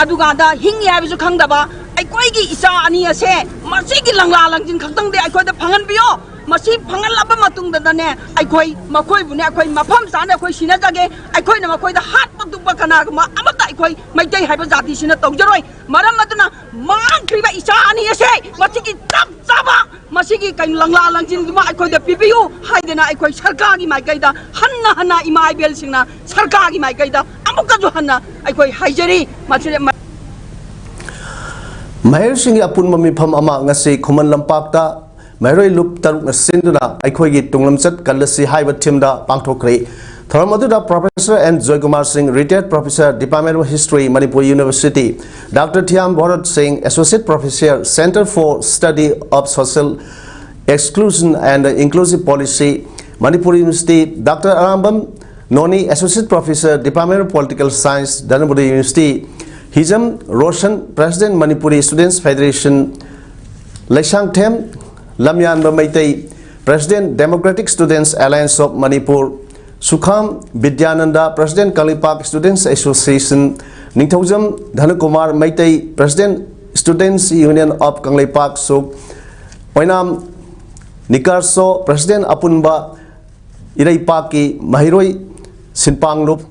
ꯑꯗꯨꯒ ꯑꯗ ꯍꯤꯡꯉꯤ ꯍꯥꯏꯕꯁꯨ ꯈꯪꯗꯕ ꯑꯩꯈꯣꯏꯒꯤ ꯏꯆꯥ ꯑꯅꯤ ꯑꯁꯦ ꯃꯁꯤꯒꯤ ꯂꯪꯂꯥ ꯂꯪꯖꯤꯟ ꯈꯛꯇꯪꯗꯤ ꯑꯩꯈꯣꯏꯗ ꯐꯪꯍꯟꯕꯤꯌꯣ꯫ ꯃꯁꯤ ꯐꯪꯍꯜꯂꯕ ꯃꯇꯨꯡꯗꯅꯦ, ꯑꯩꯈꯣꯏ ꯃꯈꯣꯏꯕꯨꯅꯦ ꯑꯩꯈꯣꯏ ꯃꯐꯝ ꯆꯥꯅ ꯑꯩꯈꯣꯏ ꯁꯤꯟꯅꯖꯒꯦ꯫ ꯑꯩꯈꯣꯏꯅ ꯃꯈꯣꯏꯗ ꯍꯥꯠꯄ ꯇꯨꯞꯄ ꯀꯅꯥꯒꯨꯝꯕ ꯑꯃꯠꯇ ꯑꯩꯈꯣꯏ ꯃꯩꯇꯩ ꯍꯥꯏꯕ ꯖꯥꯇꯤꯁꯤꯅ ꯇꯧꯖꯔꯣꯏ꯫ ꯃꯔꯝ ꯑꯗꯨꯅ ꯃꯥꯡꯈ꯭ꯔꯤꯕ ꯏꯆꯥ ꯑꯅꯤ ꯑꯁꯦ ꯃꯁꯤꯒꯤ ꯆꯞ ꯆꯥꯕ ꯃꯁꯤꯒꯤ ꯀꯩꯅꯣ ꯂꯪꯂꯥ ꯂꯪꯖꯤꯟꯗꯨꯃ ꯑꯩꯈꯣꯏꯗ ꯄꯤꯕꯤꯌꯨ ꯍꯥꯏꯗꯅ ꯑꯩꯈꯣꯏ ꯁꯔꯀꯥꯔꯒꯤ ꯃꯥꯏꯀꯩꯗ ꯍꯟꯅ ꯍꯟꯅ ꯏꯃꯥ ꯏꯕꯦꯜꯁꯤꯡꯅ ꯁꯔꯀꯥꯔꯒꯤ ꯃꯥꯏꯀꯩꯗ ꯑꯃꯨꯛꯀꯁꯨ ꯍꯟꯅ ꯑꯩꯈꯣꯏ ꯍꯥꯏꯖꯔꯤ꯫ ꯃꯁꯤꯗ ꯃꯍꯩꯔꯣꯏꯁꯤꯡꯒꯤ ꯑꯄꯨꯟꯕ ꯃꯤꯐꯝ ꯑꯃ ꯉꯁꯤ ꯈꯨꯃꯟ ꯂꯝꯄꯥꯛꯇ ꯃꯍꯩꯔꯣꯏ ꯂꯨꯞ ꯇꯔꯨꯛꯅ ꯁꯤꯟꯗꯨꯅ ꯑꯩꯈꯣꯏꯒꯤ ꯇꯨꯡꯂꯝꯆꯠ ꯀꯜꯂꯁꯤ ꯍꯥꯏꯕ ꯊꯤꯝꯗ ꯄꯥꯡꯊꯣꯛꯈ꯭ꯔꯦ꯫ ꯊꯧꯔꯝ ꯑꯗꯨꯗ Professor N Joykumar Singh, Retired Professor, Department of History, Manipur University, Doctor Thiam Bharat Singh, Associate Professor, Center for Study of Social Exclusion and Inclusive Policy, Manipur University, Doctor Arambam Noni, Associate Professor, Department of Political Science, Dhananburi University, Hijam Roshan, President, Manipuri Students Federation, Leishangthem Lamyanba Meitei, President, Democratic Students Alliance of Manipur, Sukham Vidyananda, President, Kangleipak Students Association, Ningthoujam Dhanakumar Meitei, President, Students Union of Kangleipak, Suk Oinam Nikarso, President, Apunba Ireipakki Maheiroi Sinpanglup,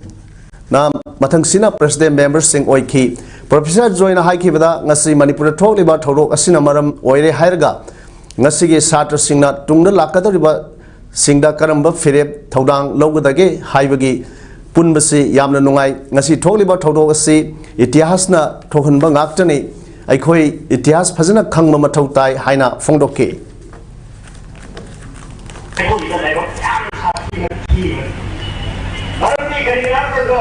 ꯅ ꯃꯊꯪꯁꯤꯅ President memberꯁꯤꯡ ꯑꯣꯏꯈꯤ꯫ Professor Joyꯅ ꯍꯥꯏꯈꯤꯕꯗ, ꯉꯁꯤ ꯃꯅꯤꯄꯨꯔꯗ ꯊꯣꯛꯂꯤꯕ ꯊꯧꯗꯣꯛ ꯑꯁꯤꯅ ꯃꯔꯝ ꯑꯣꯏꯔꯦ ꯍꯥꯏꯔꯒ, ꯉꯁꯤꯒꯤ ꯁꯥꯇ꯭ꯔꯁꯤꯡꯅ ꯇꯨꯡꯗ ꯂꯥꯛꯀꯗꯧꯔꯤꯕꯁꯤꯡꯗ ꯀꯔꯝꯕ ꯐꯤꯔꯦꯞ ꯊꯧꯗꯥꯡ ꯂꯧꯒꯗꯒꯦ ꯍꯥꯏꯕꯒꯤ ꯄꯨꯟꯕꯁꯤ ꯌꯥꯝꯅ ꯅꯨꯡꯉꯥꯏ꯫ ꯉꯁꯤ ꯊꯣꯛꯂꯤꯕ ꯊꯧꯗꯣꯛ ꯑꯁꯤ ꯏꯇꯤꯍꯥꯁꯅ ꯊꯣꯛꯍꯟꯕ ꯉꯥꯛꯇꯅꯤ꯫ ꯑꯩꯈꯣꯏ ꯏꯇꯤꯍꯥꯁ ꯐꯖꯅ ꯈꯪꯕ ꯃꯊꯧ ꯇꯥꯏ ꯍꯥꯏꯅ ꯐꯣꯡꯗꯣꯛꯈꯤ꯫ ꯑꯩꯈꯣꯏꯒꯤꯗ ꯂꯥꯏꯕꯛ ꯌꯥꯝꯅ ꯁꯥꯊꯤꯅ ꯊꯤꯕꯅꯤ꯫ ꯃꯔꯝꯗꯤ ꯀꯔꯤꯒꯤꯅꯣ ꯍꯥꯏꯕꯗ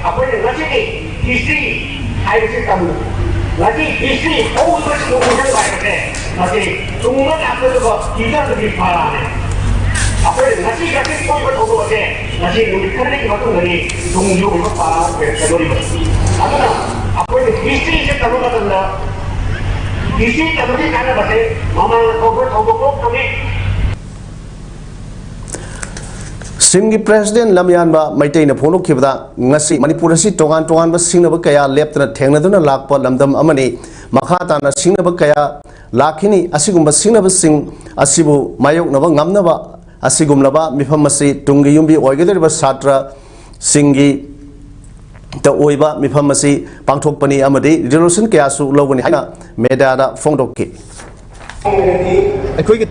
ꯑꯩꯈꯣꯏꯅ ꯉꯁꯤꯒꯤ ꯍꯤꯁꯇ꯭ꯔꯤ ꯍꯥꯏꯕꯁꯤ ꯇꯝꯕ, ꯉꯁꯤ ꯍꯤꯁꯇ꯭ꯔꯤ ꯍꯧꯈꯤꯕꯁꯤꯡꯗꯨ ꯎꯖꯕ ꯍꯥꯏꯕꯁꯦ ꯃꯁꯤ ꯇꯨꯡꯗ ꯂꯥꯛꯀꯗꯕ ꯐ꯭ꯌꯨꯆꯔꯗꯨꯒꯤ ꯐꯥꯔꯥꯅꯦ꯫ ꯑꯩꯈꯣꯏꯅ ꯉꯁꯤ ꯉꯁꯤ ꯊꯣꯛꯏꯕ ꯊꯧꯗꯣꯛ ꯑꯁꯦ ꯉꯁꯤ ꯅꯨꯃꯤꯠ ꯈꯔꯅꯤꯒꯤ ꯃꯇꯨꯡꯗꯗꯤ ꯇꯨꯡꯒꯤ ꯑꯣꯏꯕ ꯄꯥꯔꯥ ꯑꯣꯏꯔꯛꯀꯗꯧꯔꯤꯕꯅꯤ꯫ ꯑꯗꯨꯅ ꯑꯩꯈꯣꯏꯅ ꯍꯤꯁꯇ꯭ꯔꯤꯁꯦ ꯇꯝꯕ ꯃꯇꯝꯗ ꯍꯤꯁꯇ꯭ꯔꯤ ꯇꯝꯕꯒꯤ ꯀꯥꯟꯅꯕꯁꯦ ꯃꯃꯥꯡꯗ ꯊꯣꯛꯄ ꯊꯧꯗꯣꯛ ꯂꯣꯏ ꯈꯪꯉꯤ꯫ ꯁꯤꯝꯒꯤ President ꯂꯝꯌꯥꯟꯕ ꯃꯩꯇꯩꯅ ꯐꯣꯡꯗꯣꯛꯈꯤꯕꯗ, ꯉꯁꯤ ꯃꯅꯤꯄꯨꯔ ꯑꯁꯤ ꯇꯣꯉꯥꯟ ꯇꯣꯉꯥꯟꯕ ꯁꯤꯡꯅꯕ ꯀꯌꯥ ꯂꯦꯞꯇꯅ ꯊꯦꯡꯅꯗꯨꯅ ꯂꯥꯛꯄ ꯂꯝꯗꯝ ꯑꯃꯅꯤ꯫ ꯃꯈꯥ ꯇꯥꯅ ꯁꯤꯡꯅꯕ ꯀꯌꯥ ꯂꯥꯛꯈꯤꯅꯤ꯫ ꯑꯁꯤꯒꯨꯝꯕ ꯁꯤꯡꯅꯕꯁꯤꯡ ꯑꯁꯤꯕꯨ ꯃꯥꯌꯣꯛꯅꯕ ꯉꯝꯅꯕ ꯑꯁꯤꯒꯨꯝꯂꯕ ꯃꯤꯐꯝ ꯑꯁꯤ ꯇꯨꯡꯒꯤ ꯌꯨꯝꯕꯤ ꯑꯣꯏꯒꯗꯧꯔꯤꯕ ꯁꯥꯇ꯭ꯔꯁꯤꯡꯒꯤ ꯇ ꯑꯣꯏꯕ ꯃꯤꯐꯝ ꯑꯁꯤ ꯄꯥꯡꯊꯣꯛꯄꯅꯤ ꯑꯃꯗꯤ resolution ꯀꯌꯥꯁꯨ ꯂꯧꯒꯅꯤ ꯍꯥꯏꯅ mediaꯗ ꯐꯣꯡꯗꯣꯛꯈꯤ꯫ ꯑꯩꯈꯣꯏꯒꯤ